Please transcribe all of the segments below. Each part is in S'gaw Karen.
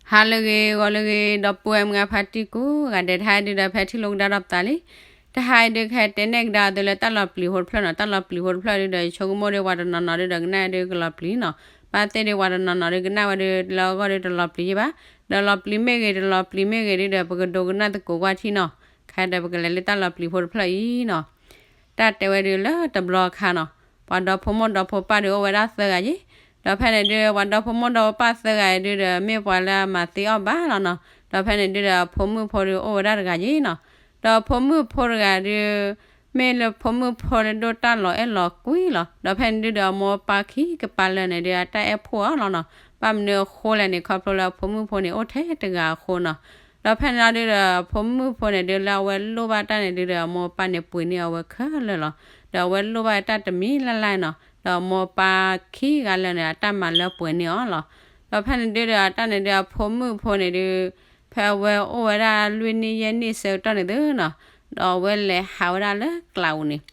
ဟါလၢအဂ့ၤ ဂီၤလၢအဂ့ၤ ဒီပုၢ်ဝဲၢ်မုၢ်အဖါတံၢ်ကိးဂၤဒဲး တဟါအံၤဒုဒီး ဖဲထံၣ်လိာ်ကဒါဒီးပသးလံ. တဟါအံၤဒု ကဟဲတဲနဲၣ်ကဒါအီၤသုလၢတၢ်လီၤပျံၤဖိတဖျၢၣ်နီၤ, တၢ်လီၤပျံၤဖိတဖျၢၣ်ဒုဒီး ယဆိကမိၣ်ဒု ပှၤတနီၤနီၤဒုဒီး ကနၣ်ဒုကလီၤပျံၤနီၤ, ဘၣ်သ့ၣ်ဒု ပှၤတနီၤနီၤဒုကနၣ်ဝဲဒု လၢအဂီၢ်ဒုတလီၤပျံၤယဲၢ်ဘၣ်, ဒီးလီၤပျံၤမ့ၢ်ဂ့ၤ တလီၤပျံၤမ့ၢ်ဂ့ၤဒုဒီး ပကဒိကနၣ်သကိးကွၢ်ထံနီၤ, ခဲဒီးပကလဲၤလၢတၢ်လီၤပျံၤဖိတဖျၢၣ်အံၤနီၤ. တၢ်တဲဝဲဒုလၢတဘျီအခါနီၤ, ပှၤဒီဖိမိၢ်ဒီဖိပၢ်ဒုအိၣ်ဝဲဒၣ်သၢဂၤယဲၢ်, ဒီးဖဲန့ၣ်ဒု ပှၤဒီဖိမိၢ်ဒီဖိပၢ်သၢဂၤအံၤဒုဒီး မ့ၢ်ပှၤလၢအမၤသ့အီၣ်ဘၣ်လီၤနီၤ, ဒီးဖဲန့ၣ်ဒုဒီး အဖိမုၣ်ဖိဒုအိၣ်ဝဲဒၣ်တဂၤယဲၢ်နီၤ, ဒီးအဖိမုၣ်ဖိတဂၤဒု မ့ၢ်လၢဖိမုၣ်ဖိလၢဒိၣ်တၢ်လီၤအဲၣ်လီၤကွံလီၤ, ဒီးဖဲန့ၣ်ဒုဒီး အမိၢ်အပၢ်ခံကပၤလၢာ်န့ၣ်ဒု အတၢ်အဲၣ်ဖှိၣ်အီၤလီၤနီၤ, ဘၣ်မနုၤအဃိလဲၣ်န့ၣ် ခီဖျိလၢအဖိမုၣ်ဖိန့ၣ် အိၣ်ထဲတဂၤအဃိနီၤ, ဒီးဖဲန့ၣ်လီၤဒုဒီး အဖိမုၣ်ဖိန့ၣ်ဒု လၢအဝဲလိၣ်ဘၣ်တၢ်န့ၣ်ဒုဒီး အမိၢ်အပၢ်န့ၣ်ပှ့ၤန့ၢ်အဝဲခဲလၢာ်လီၤ, ဒီးအဝဲလိၣ်ဘၣ်တၢ်တမံၤလၢ်လၢ်နီၤ, ဒီးအမိၢ်အပၢ်ခံဂၤလၢာ်န့ၣ် အတၢ်မၤလၢပှဲၤန့ၢ်အီၤလီၤ, ဒီးဖဲန့ၣ်ဒုဒီး အတၢ်န့ၣ်ဒု အဖိမုၣ်ဖိန့ၣ်ဒု ဖဲအဝဲအိၣ်ဝဲဒၣ်လွံၢ်နံၣ်ယဲၢ်နံၣ်ဆၢကတီၢ်န့ၣ်သုနီၤ, ဒီးအဝဲလဲၤဟးဝဲဒၣ်လၢကျးပူၤန့ၣ်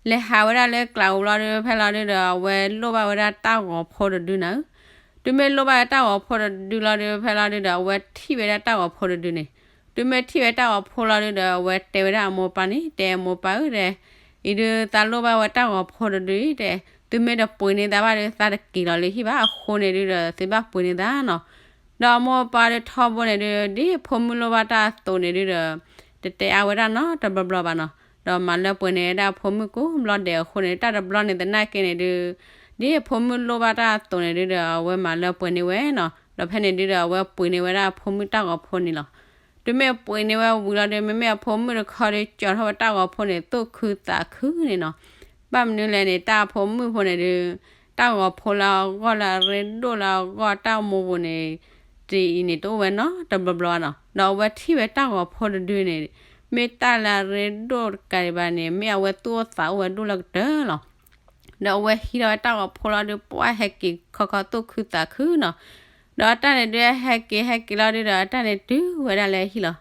လဲၤဟးဝဲဒၣ်လၢကျးပူၤလီၤဒု ဖဲလီၤဒုဒီး အဝဲလိၣ်ဘၣ်ဝဲဒၣ်တၢ်ဂီၤဖိတဒုနၤ, တုၤမ့ၢ်လိၣ်ဘၣ်တၢ်ဂီၤဖိတဒုလီၤဒု ဖဲလီၤဒုဒီး အဝဲထံၣ်ဝဲဒၣ်တၢ်ဂီၤဖိတဒုန့ၣ်, တုၤမ့ၢ်ထံၣ်ဝဲတၢ်ဂီၤဖိလီၤဒုဒီး အဝဲတဲဝဲဒၣ်အမိၢ်အပၢ်န့ၣ် တဲအမိၢ်အပၢ်ဧၢ တဲ အံၤဒု သးလိၣ်ဘၣ်ဝဲတၢ်ဂီၤဖိတဒုအံၤ တဲ သုမ့ၢ်တပှ့ၤန့ၢ်သးဘၣ်ဒု သးတက့ၤလီၤလၢဟံၣ်ဘၣ်အဃိန့ၣ်ဒုဒီး သုဘၣ်ပှ့ၤန့ၢ်သးနီၤ, ဒီးအမိၢ်အပၢ်ဒုထီဘိန့ၣ်ဒု ဒ်အဖိမုၣ်လိၣ်ဘၣ်တၢ်အသိးန့ၣ်ဒုဒီး တတဲအါဝဲဒၣ်နီတဘျီဘျီဘၣ်နီၤ, ဒီးမၤလၢပှဲၤန့ၢ်ဝဲဒၣ်အဖိမုၣ်ကိးဘျီဒဲးအဃိန့ၣ် တၢ်တဘျီန့ၣ်သနာ်က့န့ၣ်ဒု ဒ်အဖိမုၣ်လိၣ်ဘၣ်တၢ်အသိးန့ၣ်ဒုဒီး အဝဲမၤလၢပှဲၤန့ၢ်ဝဲနီၤ, ဒီးဖဲန့ၣ်ဒုဒီး အဝဲပှ့ၤန့ၢ်ဝဲဒၣ်အဖိမုၣ်တၢ်ဂီၤဖိန့ၣ်လီၤ. တုၤမ့ၢ်ပှ့ၤန့ၢ်ဝဲဝံၤလီၤဒု မ့မ့ၢ်အဖိမုၣ်တခီဒု ကၠီၤထီၣ်ဝဲတၢ်ဂီၤဖိန့ၣ် သူၣ်ခုသးခုန့ၣ်နီၤ, ဘၣ်မနုၤလဲၣ်န့ၣ် တၢ်အဖိမုၣ်ဖိန့ၣ်ဒု တၢ်ဂီၤဖိလၢအဂီၢ်လၢအရ့ဒိၣ်လၢအဂီၢ်တၢ်အိၣ်မူပူၤန့ၣ် တအံၤန့ၣ် တအိၣ်ဝဲနီတဘျီဘျီနီၤ, ဒီးအဝဲထံၣ်ဝဲတၢ်ဂီၤဖိတဒုန့ၣ် မ့ၢ်တၢ်လၢအရ့ဒိၣ်တကးဒံးဘၣ်န့ၣ် မ့ၢ်အဝဲသူၣ်အိၣ်သးအိၣ်ဝဲဒိၣ်လၢကတၢၢ်လီၤ. ဒီးအဝဲဟံးထီၣ်ဝဲတၢ်ဂီၤဖိလီၤဒု ပှၢ်ဟဲက့ၤခီခီသူၣ်ခုသးခုနီၤ, ဒီးအတၢ်န့ၣ်ဒု ဟဲက့ၤဟဲက့ၤလီၤဒုဒီး အတၢ်န့ၣ်တုၤဝဲဒၣ်လၢဟံၣ်လီၤ.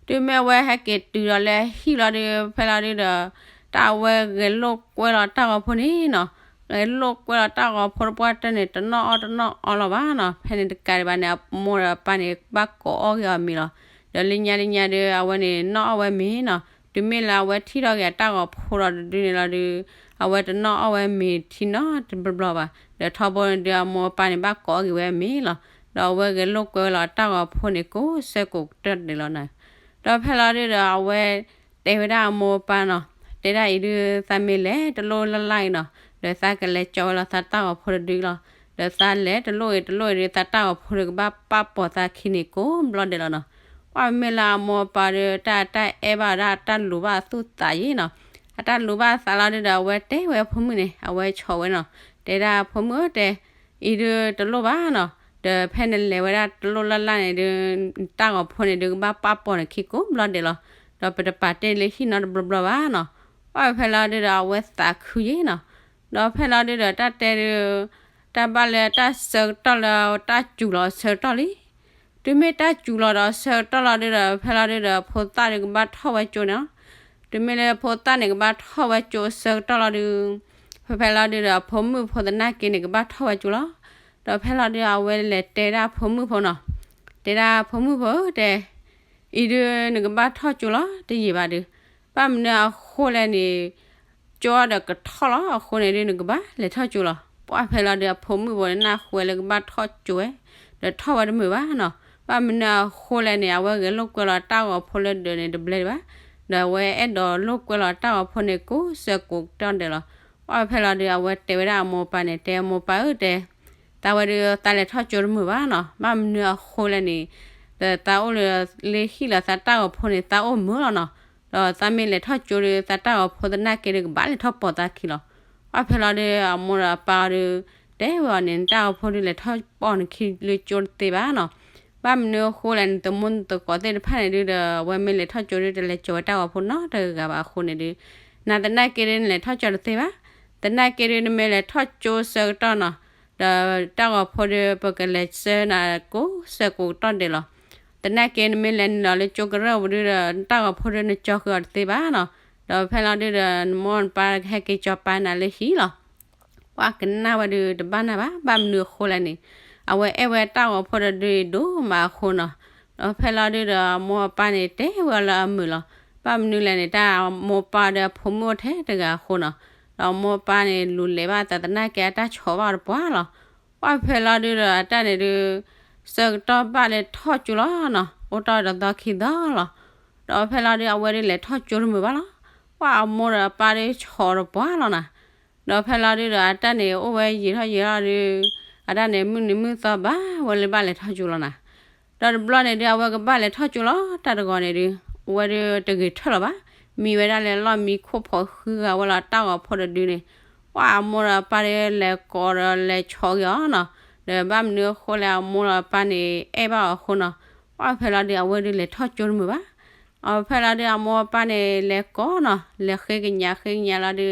တုၤမ့ၢ်အဝဲဟဲက့ၤတုၤဒီးလၢဟံၣ်လီၤဒု ဖဲလီၤဒုဒီး တၢ်အဝဲဂဲၤလိာ်ကွဲလီၤတၢ်ဂီၤဖိန့ၣ်နီၤ, ဂဲၤလိာ်ကွဲလီၤတၢ်ဂီၤဖိတပှၢ်တၢၢ်န့ၣ် တနီၣ်အီၣ်တနီၣ်အီလီၤဘၣ်နီၤ, ဖဲန့ၣ်တကးဒံးဘၣ်န့ၣ် အမိၢ်ဒီးအပၢ်န့ၣ် ဘၣ်ကိးအီၣ်က့ၤအီၤမ့ၤလီၤ. ဒီးလၢညါလၢညါဒု အဝဲန့ၣ်နီၣ်အီၣ်ဝဲမ့ၤနီၤ, တုၤမ့ၢ်လၢအဝဲထံၣ်ထီၣ်က့ၤအတၢ်ဂီၤဖိဒီးတဒုန့ၣ်လီၤဒု အဝဲတနီၣ်အီၣ်ဝဲမ့ၤထံနီတဘျီဘျီဘၣ်, ဒီးထီဘိန့ၣ်ဒု အမိၢ်အပၢ်န့ၣ် ဘၣ်ကိးအီၣ်က့ၤဝဲမ့ၤလီၤ. ဒီးအဝဲဂဲၤလိာ်ကွဲဝဲလီၤတၢ်ဂီၤဖိန့ၣ် ကိးဆၢကိးကတီၢ်ဒဲးလီၤနီၤ, ဒီးဖဲလီၤဒုဒီး အဝဲတဲဝဲဒၣ်အမိၢ်အပၢ်နီၤ, တဲဒၣ်အံၤဒု သးမ့ၢ်လဲၤတလိၣ်လၢ်လၢ်အံၤနီၤ, ဒီးသးကလဲၤကၠီဝဲလီၤသးတၢ်ဂီၤဖိတဒုလီၤ. ဒီးသးလဲၤတလိၣ်ဂ့ၤတလိၣ်ဂ့ၤဒု သးတၢ်ဂီၤဖိဒုကဘၣ်ပာ်ပိာ်သးခံန့ၣ် ကိးဘျီဒဲးလီၤနီၤ. ပှၢ်မ့မ့ၢ်လၢအမိၢ်အပၢ်ဒု တၢ်အတၢ်အဲၣ်ဘၣ်ဝဲဒၣ် အတၢ်လူၤဘၣ်အသူၣ်သးယဲၢ်နီၤ, အတၢ်လူၤဘၣ်အသးလီၤဒုဒီး အဝဲတဲဝဲအဖိမုၣ်န့ၣ် အဝဲဆီၣ်ဝဲနီၤ, တဲဒၣ်အဖိမုၣ်ဧၢ တဲ အံၤဒုတလိၣ်ဘၣ်နီၤ, ဒီးဖဲနလဲၤဝဲဒၣ်တလိၣ်လၢ်လၢ်န့ၣ်ဒု တၢ်ဂီၤဖိန့ၣ်ဒု ကဘၣ်ပာ်ပိာ်နခံကိးဘျီဒဲးလီၤ. ဒီးပတပာ်တ့ၢ်လၢဟံၣ်နီတဘျီဘျီဘၣ်နီၤ. ပှၢ်ဖဲလီၤဒုဒီး အဝဲသးခုယဲၢ်နီၤ, ဒီးဖဲလီၤဒုဒီး တၢ်တဲဒု တၢ်ဘၣ်လၢတၢ်ဆၢကတီၢ်လၢတၢ်စူၤလီၤအဆၢကတီၢ်လံ. တုၤမ့ၢ်တၢ်စူၤလီၤဒီးအဆၢကတီၢ်လီၤဒုဒီး ဖဲလီၤဒုဒီး ဖိသၣ်ဒုကဘၣ်ထီၣ်ဝဲကၠိန့ၣ်လီၤ. တုၤမ့ၢ်လၢဖိသၣ်န့ၣ် ကဘၣ်ထီၣ်ဝဲကၠိအဆၢကတီၢ်လီၤဒု ဖဲဖဲလီၤဒုဒီး အဖိမုၣ်ဖိသနာ်က့န့ၣ် ကဘၣ်ထီၣ်ဝဲကၠိလီၤ. ဒီးဖဲလီၤဒု အဝဲလဲၤတဲဒၣ်အဖိမုၣ်ဖိနီၤ, တဲဒၣ်အဖိမုၣ်ဖိဧၢ တဲ အံၤဒု နကဘၣ်ထီၣ်ကၠိလီၤ တယံာ်ဘၣ်ဒု, ဘၣ်မနုၤအဃိလဲၣ်န့ၣ် ကၠိဒီးကထီၣ်လီၤအဃိန့ၣ်ဒု နကဘၣ်လဲၤထီၣ်ကၠိလီၤ. ပှၢ်ဖဲလီၤဒု အဖိမုၣ်ဖိန့ၣ် နၢ်ဟူဝဲလၢကဘၣ်ထီၣ်ကၠိဝဲ, ဒီးထီၣ်ဝဲတမုာ်ဘၣ်နီၤ. ဘၣ်မနုၤအဃိလဲၣ်န့ၣ် အဝဲဂဲၤလိာ်ကွဲလီၤတၢ်ဂီၤဖိလၢဒၢးန့ၣ်တဘျဲဒံးဘၣ်, ဒီးအဝဲအဲၣ်ဒိးလိာ်ကွဲလီၤတၢ်ဂီၤဖိန့ၣ် ကိးဆၢကိးကတီၢ်ဒဲးလီၤ. ပှၢ်ဖဲလီၤဒု အဝဲတဲဝဲဒၣ်အမိၢ်အပၢ်န့ၣ် တဲအမိၢ်ပၢ်ဧၢ တဲ သးဝဲဒု သးလဲၤထီၣ်ကၠိတမုာ်ဘၣ်နီၤ, ဘၣ်မနုၤအဃိလဲၣ်န့ၣ် ဒီးသးအိၣ်လၢ လၢဟံၣ်လီၤသးတၢ်ဂီၤဖိန့ၣ် သးအိၣ်မုာ်လီၤနီၤ, ဒီးသးမ့ၢ်လဲၤထီၣ်ကၠိဒု သးတၢ်ဂီၤဖိသနာ်က့ဒု ကဘၣ်လဲၤထီၣ်ပိာ်သးခံလီၤ. ပှၢ်ဖဲလီၤဒု အမိၢ်ဒီးအပၢ်အီၤဒု တဲဝဲအီၤန့ၣ် နတၢ်ဂီၤဖိဒု လဲၤထီၣ်ပိာ်နခံလၢကၠိတသ့ဘၣ်နီၤ, ဘၣ်မနုၤအဃိလဲၣ်န့ၣ် နသမူနသကိးသ့ၣ်တဖၣ်န့ၣ်ဒုဒီး အဝဲမ့ၢ်လဲၤထီၣ်ကၠိဒု တလဲၤကၠီၤဝဲတၢ်ဂီၤဖိနီတဂၤဘၣ်အဃိန့ၣ်ဒု နသနာ်က့ဒု နလဲၤထီၣ်ကၠိတသ့ဘၣ်. သနာ်က့ဒု နမ့ၢ်လဲၤထီၣ်ကၠိဆၢကတီၢ်နီၤ, ဒီးတၢ်ဂီၤဖိဒု ပကလဲၤဆှၢနၤကိးဆၢကိးကတီၢ်ဒဲးလီၤ. သနာ်က့ နမ့ၢ်လဲၤနုာ်လီၤလၢကၠိကရၢၢ်ပူၤဒုဒီး နတၢ်ဂီၤဖိဒု နကၠီဃုာ်အီၤတသ့ဘၣ်နီၤ, ဒီးဖဲလီၤဒုဒီး နမိၢ်နပၢ်ကဟဲက့ၤကၠီၤပာ်နၤလၢဟံၣ်လီၤ. ပှၢ်ကနၣ်ဝဲဒု တဘၣ်နၢ်ဘၣ်, ဘၣ်မနုၤအဃိလဲၣ်န့ၣ် အဝဲအဲၣ်ဝဲတၢ်ဂီၤဖိတဒုဒိၣ်မးအဃိနီၤ. ဒီးဖဲလီၤဒုဒီးအမိၢ်အပၢ်န့ၣ်တဲဝဲအီၤလၢအမုာ်လီၤ. ဘၣ်မနုၤလဲၣ်န့ၣ် တၢ်အမိၢ်ပၢ်ဒီးအဖိမုၣ်အိၣ်ထဲတဂၤအဃိနီၤ. ဒီးအမိၢ်အပၢ်န့ၣ် လူၤလဲၤဘၣ်သးသနာ်က့အတၢ်ဆီၣ်ဘၣ်အီၤတပှၢ်လီၤ. ပှၢ်ဖဲလီၤဒုဒီးအတၢ်န့ၣ်ဒု ဆၢကတီၢ်ဘၣ်လဲၤထီၣ်ကၠိလီၤနီၤ. အိၣ်တ့ၢ်ဒီးသီခံသီလီၤ. ဒီးဖဲလီၤဒုအဝဲဒုလဲၤထီၣ်ကၠိတမုာ်ဘၣ်လီၤ. ပှၢ်အမိၢ်ဒီးအပၢ်ဒုဆီၣ်တပှၢ်လီၤနီၤ. ဒီးဖဲလီၤဒုဒီးအတၢ်န့ၣ်အိၣ်ဝဲယံာ်ထီၣ်ယံာ်ထီၣ်ဒု အတၢ်န့ၣ်မုၢ်နံၤမုၢ်သီဘၣ်ဝဲလၢဘၣ်လဲၤထီၣ်ကၠိလီၤနီၤ. ဒီးတဘျီန့ၣ်ဒု အဝဲကဘၣ်လဲၤထီၣ်ကၠိလီၤ. တၢ်တဂီၤန့ၣ်ဒု အဝဲဒုတဂ့ၤထၢၣ်လီၤဘၣ်. မံဝဲဒၣ်လၢလီၢ်မံခိၣ်ဖီဃုဂၤဝဲလီၤ တၢ်ဂီၤဖိတဒုန့ၣ်. ပှၢ်အမိၢ်ဒီးအပၢ်ဒုလဲၤကိးဒီးလဲၤဆီၣ်က့ၤအီၤနီၤ. ဒီးဘၣ်မနုၤအဃိလဲၣ် အမိၢ်ဒီးအပၢ်န့ၣ်အဲၣ်ဘၣ်အီၤအဃိနီၤ. ပှၢ်ဖဲလီၤဒုအဝဲဒုလဲၤထီၣ်ကၠိတမုာ်ဘၣ်. အဖဲလီၤဒုအမိၢ်အပၢ်န့ၣ်လဲၤကိးနီၤ လဲၤဃ့ကညးဃ့ကညးလီၤဒု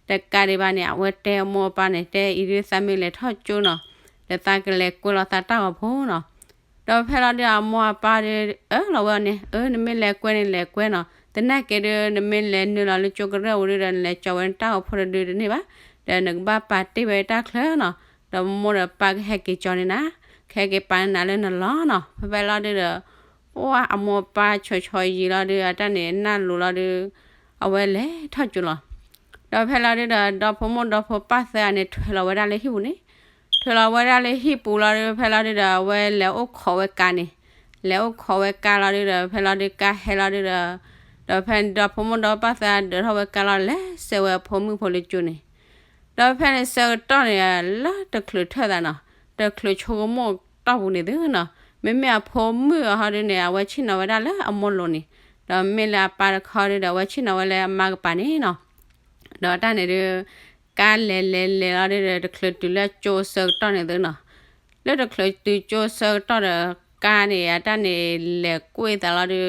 တကးဒံးဘၣ်န့ၣ် အဝဲတဲအမိၢ်အပၢ်န့ၣ် တဲအံၤဒုသးမ့ၢ်လဲၤထီၣ်ကၠိနီၤ ဒီးသးကလဲၤကွဲလီၤသးတၢ်ဂီၤဖိနီၤ. ဒီးဖဲလီၤဒုအမိၢ်အပၢ်ဒု အၢၣ်လီၤဝဲအီၤန့ၣ် အၢ နမ့ၢ်လဲၤကွဲန့ၣ်လဲၤကွဲနီၤ သနာ်က့ဒု နမ့ၢ်လဲၤနုာ်လီၤလၢကၠိကရၢၢ်ပူၤဒုဒီး နလဲၤကၠီၤဝဲနတၢ်ဂီၤဖိတဒုတန့ၢ်ဘၣ်. ဒီးနကဘၣ်ပာ်တ့ၢ်ဝဲတၢ်ချၢနီၤ. ဒီးမိၢ်ဒီးပၢ်ကဟဲက့ၤကၠီၤန့ၢ်နၤ ကဟဲက့ၤပာ်န့ၢ်နၤလၢနလီၢ်နီၤ. ဖဲဖဲလီၤဒုဒီး ပှၢ်အမိၢ်အပၢ်ဆီၣ်ဆီၣ်ယံာ်လီၤဒု အတၢ်န့ၣ်နၢ်လိၤလီၤဒု အဝဲလဲၤထီၣ်ကၠိလီၤ. ဒီးဖဲလီၤဒုဒီး ဒီဖိမိၢ်ဒီဖိပၢ်သၢဂၤန့ၣ် ထွဲလီၤဝဲဒၣ်လၢဟံၣ်ပူၤန့ၣ် ထွဲလီၤဝဲဒၣ်လၢဟံၣ်ပူၤလီၤဒု ဖဲလီၤဒုဒီး အဝဲလဲၤအိၣ်ခိးဝဲကါန့ၣ် လဲၤအိၣ်ခိးဝဲကါလီၤဒုဒီး ဖဲလီၤဒုကါဟဲလီၤဒုဒီး ဒီးဖဲဒီဖိမိၢ်ဒီပၢ်သၢဂၤဒၢးထီၣ်ဝဲကါလီၤ လဲၤဆှၢဝဲအဖိမုၣ်ဖိလၢကၠိန့ၣ်. ဒီးဖဲန့ၣ်ဆၢကတီၢ်န့ၣ် လၢတချုးထၢၣ်သးနီၤ တချုးဆိကမိၣ်တီၢ်ပူၤန့ၣ်သုနီၤ မ့မ့ၢ်အဖိမုၣ်အဟီဒုန့ၣ် အဝဲဆ့ၣ်နီၤဝဲဒၣ်လၢအမိၢ်လိၤန့ၣ် ဒီးမ့ၢ်လၢအပၢ်တခီဒုဒီး အဝဲဆ့ၣ်နီၤဝဲလၢအမါကပၤန့ၣ်နီၤ. ဒီးတၢ်န့ၣ်ဒု ကါလဲၤလဲၤလဲၤလီၤဒုဒီး တချုးတုၤလၢကၠိဆၢကတီၢ်န့ၣ်သုနီၤ လၢတချုးတုၤကၠိဆၢကတီၢ်ဒီး ကါန့ၣ် အတၢ်န့ၣ်လဲၤကွံာ်သးလီၤဒု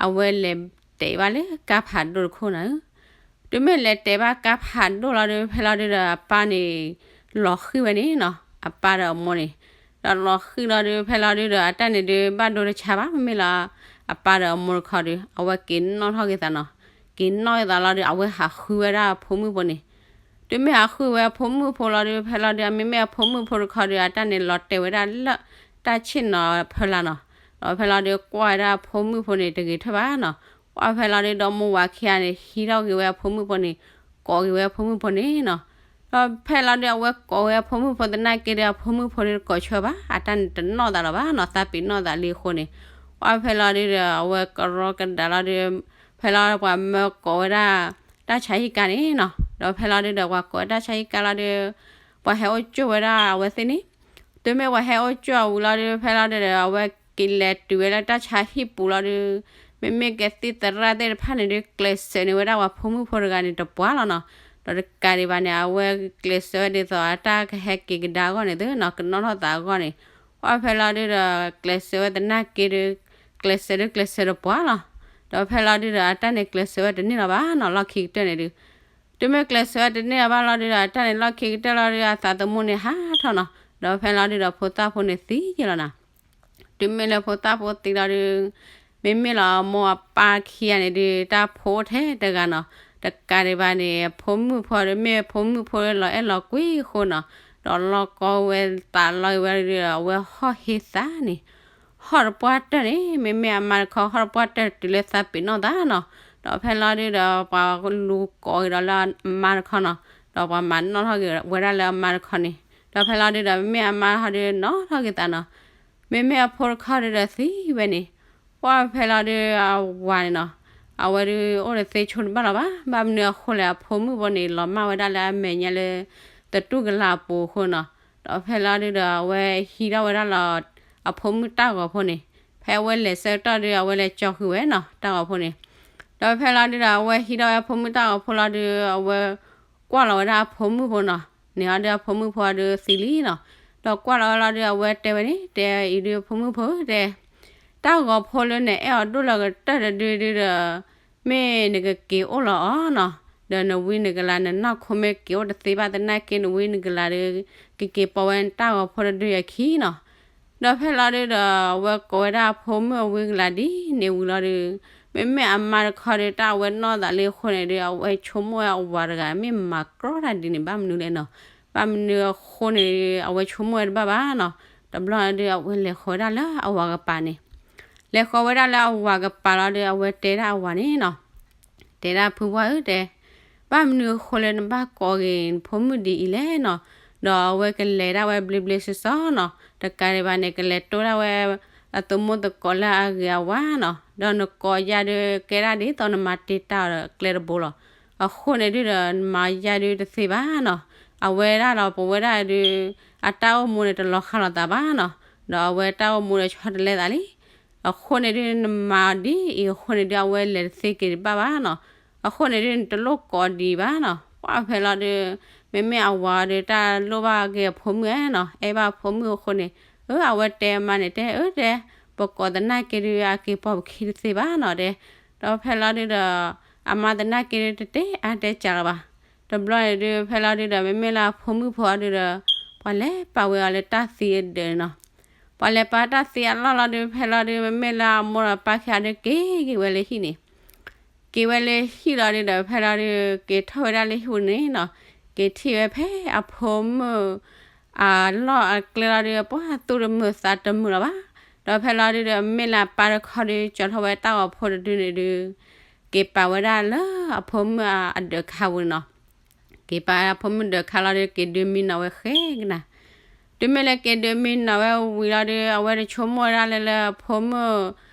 အဝဲလဲၤတဲာ်ဘၣ်လၢကါဖးဒိၣ်တခိၣ်နီၤ. တုၤမ့ၢ်လဲၤတဲာ်ဘၣ်ကါဖးဒိၣ်လီၤဒု ဖဲလီၤဒုဒီး အပၢ်န့ၣ် လီၤဃံၢ်ဝဲန့ၣ်နီၤ အပၢ်ဒီးအမိၢ်န့ၣ်. ဒီးလီၤဃံၢ်လီၤဒု ဖဲလီၤဒုဒီး အတၢ်န့ၣ်ဒု ဘၣ်ဒိတဆါဘၣ် မ့မ့ၢ်လၢ အပၢ်ဒီးအမိၢ်တခီဒု အဝဲက့ၤနီၣ်ထီၣ်က့ၤသးနီၤ. က့ၤနီၣ်က့ၤသးလီၤဒု အဝဲဟးဃုဝဲဒၣ်အဖိမုၣ်ဖိန့ၣ် တုၤမ့ၢ်ဟးဃုဝဲအဖိမုၣ်ဖိလီၤဒု ဖဲလီၤဒု အမ့မ့ၢ်အဖိမုၣ်ဖိတခီဒု အတၢ်န့ၣ်လီၤတဲာ်ဝဲဒၣ်လၢ တၢ်ဆ့ၣ်နီၤဖီလာ်နီၤ. ဒီးဖဲလီၤဒု ကွၢ်ဝဲဒၣ်အဖိမုၣ်ဖိန့ၣ် တဂ့ၤထၢၣ်ဘၣ်နီၤ. ကွၢ်ဖဲလီၤဒု ဒီမိၢ်ဝၤခံဂၤန့ၣ် ဟံးထီၣ်က့ၤဝဲအဖိမုၣ်ဖိန့ၣ် ကိးက့ၤဝဲအဖိမုၣ်ဖိန့ၣ်နီၤ. ဒီးဖဲလီၤဒု အဝဲကိးဝဲအဖိမုၣ်ဖိသနာ်က့ဒီး အဖိမုၣ်ဖိဒုတကိးဆၢဘၣ် အတၢ်န့ၣ်တနီၣ်သးလီၤဘၣ်နီၤ သးပ့ၤနီၣ်သးလံအဃိန့ၣ်. ကွၢ်ဖဲလီၤဒုဒီး အဝဲကရီကဒါလီၤဒု ဖဲလီၤပှၤမၢကိးဝဲဒၣ် တၢ်ဆါဟံၣ်ကါန့ၣ်နီၤ. ဒီးဖဲလီၤဒုဒီး ပှၤကိးဝဲတၢ်ဆါဟံၣ်ကါလီၤဒု ပှၤဟဲအိၣ်ကၠိၣ်ဝဲဒၣ်အဝဲသ့ၣ်န့ၣ်. တုၤမ့ၢ်ပှၤဟဲအိၣ်ကၠိၣ်အဝံၤလီၤဒု ဖဲလီၤဒုဒီး အဝဲက့ၤလဲၤတုၤဝဲလၢတၢ်ဆါဟံၣ်ပူၤလီၤဒု မ့မ့ၢ်ကသံၣ်သရၣ်သ့ၣ်တဖၣ်န့ၣ်ဒု ကျဲးစၢးန့ၢ်ဝဲဒၣ်ပှၤဖိမုၣ်ဖိတဂၤန့ၣ်တပှၢ်လီၤနီၤ. ဒီးတကးဒံးဘၣ်န့ၣ် အဝဲကျဲးစၢးဝဲဒ်သိးအတၢ်ကဟဲက့ၤကဒါအဂီၢ်န့ၣ်သုနီၤ ကနီၣ်ထီၣ်သးအဂီၢ်န့ၣ်. ကွၢ်ဖဲလီၤဒုဒီး ကျဲးစၢးဝဲသနာ်က့ဒု ကျဲးစၢးဒုကျဲးစၢးတပှၢ်လီၤ. ဒီးဖဲလီၤဒုဒီး အတၢ်န့ၣ်ကျဲးစၢးဝဲတန့ၢ်လီၤဘၣ်နီၤ လီၢ်ခံကတၢၢ်န့ၣ်ဒု တုၤမ့ၢ်ကျဲးစၢးဝဲတန့ၢ်လီၤဘၣ်လီၤဒုဒီး အတၢ်န့ၣ်လီၢ်ခံကတၢၢ်လီၤဒု အသးသမူန့ၣ်ဟးထီၣ်နီၤ. ဒီးဖဲလီၤဒုဒီးဖိသၣ်ဖိန့ၣ်သံယဲလီၤနီၤ. တုၤမ့ၢ်လၢဖိသၣ်ဖိသံလီၤဒု မ့မ့ၢ်လၢအမိၢ်အပၢ်ခံဂၤန့ၣ်ဒု တၢ်ဖိအိၣ်ထဲတဂၤနီၤ. တကးဒံးဘၣ်န့ၣ် ဖိမုၣ်ဖိဒု မ့ၢ်ဖိမုၣ်ဖိလီၤအဲၣ်လီၤကွံအဃိနီၤ. ဒီးလီၢ်ကီဝဲသးလီၤဝဲဒုဒီး အဝဲဟီၣ်ဟ့သးန့ၣ် ဟီၣ်တပှၢ်တၢၢ်န့ၣ် မ့မ့ၢ်အမါတခီ ဟီၣ်တပှၢ်တၢၢ်တုၤလၢသးပ့ၤနီၣ်သးနီၤ. ဒီးဖဲလီၤဒုဒီး ပှၤလူၤကိးက့ၤဒီးလၢအမါတခီနီၤ. ဒီးပှၤမၤနီၣ်ထီၣ်က့ၤဝဲဒၣ်လၢအမါတခီန့ၣ်. ဒီးဖဲလီၤဒုဒီး မ့မ့ၢ်အမါတခီဒုနီၣ်ထီၣ်က့ၤသးနီၤ. မ့မ့ၢ်အဖိတခီဒုဒီးသံဝဲန့ၣ်. ပှၢ်ဖဲလီၤဒုအဝၤန့ၣ်နီၤ အဝဲဒုအိၣ်တသ့ဆိတဘၣ်လီၤဘၣ်. ဘၣ်မနုၤအဃိလဲၣ် အဖိမုၣ်ဖိန့ၣ် လီၤမၢ်ဝဲဒၣ်လၢအမဲာ်ညါလၢ သတူၢ်ကလာ်အပူၤအဃိနီၤ. ဒီးဖဲလီၤဒုဒီး အဝဲဟံးထီၣ်ဝဲဒၣ်လီၤ အဖိမုၣ်တၢ်ဂီၤဖိန့ၣ်. ဖဲအဝဲလဲၤဆၢကတီၢ်ဒု အဝဲလဲၤကၠီဃုာ်ဝဲနီၤ တၢ်ဂီၤဖိန့ၣ်. ဒီးဖဲလီၤဒုဒီး အဝဲဟံးထီၣ်ဝဲအဖိမုၣ်တၢ်ဂီၤဖိလီၤဒု အဝဲကွၢ်လီၤဝဲဒၣ်အဖိမုၣ်ဖိနီၤ. န့ၣ်ဟီဒုအဖိမုၣ်ဖိအီၤဒုသံလံနီၤ. ဒီးကွၢ်လီၤဝဲလီၤဒု အဝဲတဲဝဲန့ၣ် တဲအံၤဒုအဖိမုၣ်ဖိတဲ တၢ်ဂီၤဖိလၢနအဲၣ်အီၤဒိၣ်လၢကတၢၢ်တဒုဒုဒီး မ့ၢ်နကက့ၤအိၣ်လီၤအီၤနီၤ. ဒီးနဝံနကလၤနနီၢ်ခိမ့ၢ်က့ၤအိၣ်တသ့ဘၣ်သနာ်က့ နဝံနကလၤဒု ကက့ၤပိာ်ဝဲနတၢ်ဂီၤဖိတဒုအခံနီၤ. ဒီးဖဲလီၤဒုဒီး အဝဲကိးဝဲဒၣ်အဖိမုၣ်အဝံကလၤဒ်န့ၣ်ဝံၤလီၤဒု မ့မ့ၢ်အမါတခီဒု တၢ်အဝဲနီၣ်သးလံအဃိန့ၣ်ဒု အဝဲဆိကမိၣ်ဝဲအဝၤတဂၤ မ့ၢ်မၤကြီတၢ်ဒ်န့ၣ် ဘၣ်မနုၤလဲၣ်နီၤ. ဘၣ်မနုၤအဃိန့ၣ် အဝဲဆိကမိၣ်ဝဲတဘၣ်ဘၣ်နီၤ. တဘျီဒုးအဝဲလဲၤဃီၤဝဲဒၣ်လၢအဝၤကပၤန့ၣ်, လဲၤဃီၤဝဲဒၣ်လၢအဝၤကပၤလီၤဒီး အဝဲတဲဒၣ်အဝၤန့ၣ်နီၤ, တဲဒၣ်ဖုပှၢ်ဧၢတဲ, ဘၣ်မနုၤအဃိလၢနဘၣ်ကိးက့ၤနဖိမုၣ်ဒ်အံၤလဲၣ်နီၤ, ဒီးအဝဲကလဲၤဒၣ်ဝဲဘျ့ဘျ့ဆှီဆှီနီၤ, တကးဒံးဘၣ်န့ၣ် ကလဲၤတိၢ်ဒၣ်ဝဲ အသမူသကိးလၢအဂ့ၤအဝါနီၤ, ဒီးနကိးယါဒုးကဲဒၣ်ဒ်သိးနမၤတ့ၢ်တၢ်အီၤဒီးကျဲတဘိလီၤ. အဃိန့ၣ်ဒုးဒီးနမၤယါဒုးတသ့ဘၣ်နီၤ, အဝဲဒၣ်ဒီးပဝဲဒၣ်ဒုး အတၢ်အိၣ်မူန့ၣ်တလီၤဃာ်လိာ်သးဘၣ်နီၤ, ဒီးအဝဲတၢ်အိၣ်မူဒီးဆီတလဲသးလံ အဃိန့ၣ်ဒုးနမၤဒ်အံၤအဃိန့ၣ်ဒုး အဝဲလဲၤတသ့က့ၤတဘၣ်ဘၣ်နီၤ, အဃိန့ၣ်ဒုးနတလိၣ်ကိးဒံးဘၣ်နီၤ, ပှၢ်ဖဲလီၤဒုး မ့မ့ၢ်အဝၤဒီးတၢ်လိၣ်ဘၣ်က့ၤအဖိမုၣ်ဧါနီၤ, အဲၣ်ဘၣ်အဖိမုၣ်အဃိန့ၣ်, အၢ အဝဲတဲအမါန့ၣ်တဲ အၢတဲ, ပကိးသနာ်က့ဒုး အက့ၤပိာ်ပခံတသ့ဘၣ်နီၤတဲ, ဒီးဖဲလီၤဒုးဒီး အမါသနာ်က့ဒုးတတဲအါတဲစှၤလီၤဘၣ်, တဘျီန့ၣ်ဒုး ဖဲလီၤဒုးဒီး မ့မ့ၢ်လၢအဖိမုၣ်ဖိအီၤဒုးဒီး ပှၤလဲၤပာ်ဝဲအီၤလၢတၢ်သံအဒၢးနီၤ, ပှၤလဲၤပာ်တၢ်သံအလီၢ်လီၤဒုး ဖဲလီၤဒုး မ့မ့ၢ်လၢအမိၢ်ဒီးပၢ်ခံဂၤဒုးက့ၤက့ၤဝဲလၢဟံၣ်န့ၣ်, က့ၤဝဲလၢဟံၣ်လီၤဒုးဒီး ဖဲလီၤဒုး က့ၤထီၣ်ဝဲဒၣ်လၢဟံၣ်ပူၤန့ၣ်နီၤ, က့ၤထံၣ်ဝဲဖဲအဖိမုၣ် အလီၢ်အကျဲလီၤဒုး ပှၤသူၣ်တမုာ်သးတမုာ်လီၤဘၣ်, ဒီးဖဲလီၤဒုးဒီး မ့ၢ်လၢအပၢ်တခီဒုး ကၠီထီၣ်ဝဲတၢ်ဂီၤဖိတဒုန့ၣ်ဒုး က့ၤပာ်ဝဲဒၣ်လၢအဖိမုၣ်အဒၢးခါပူၤန့ၣ်နီၤ, က့ၤပာ်အဖိမုၣ်ဒၢးခါလီၤဒုး က့ၤဒုးမံနီၤဝဲဃဲကနၤ, တုၤမ့ၢ်လၢက့ၤဒုးမံနီၤဝဲဝံၤလီၤဒုး အဝဲတဆိကမိၣ်ဝဲဒၣ်လၢလၢအဖိမုၣ်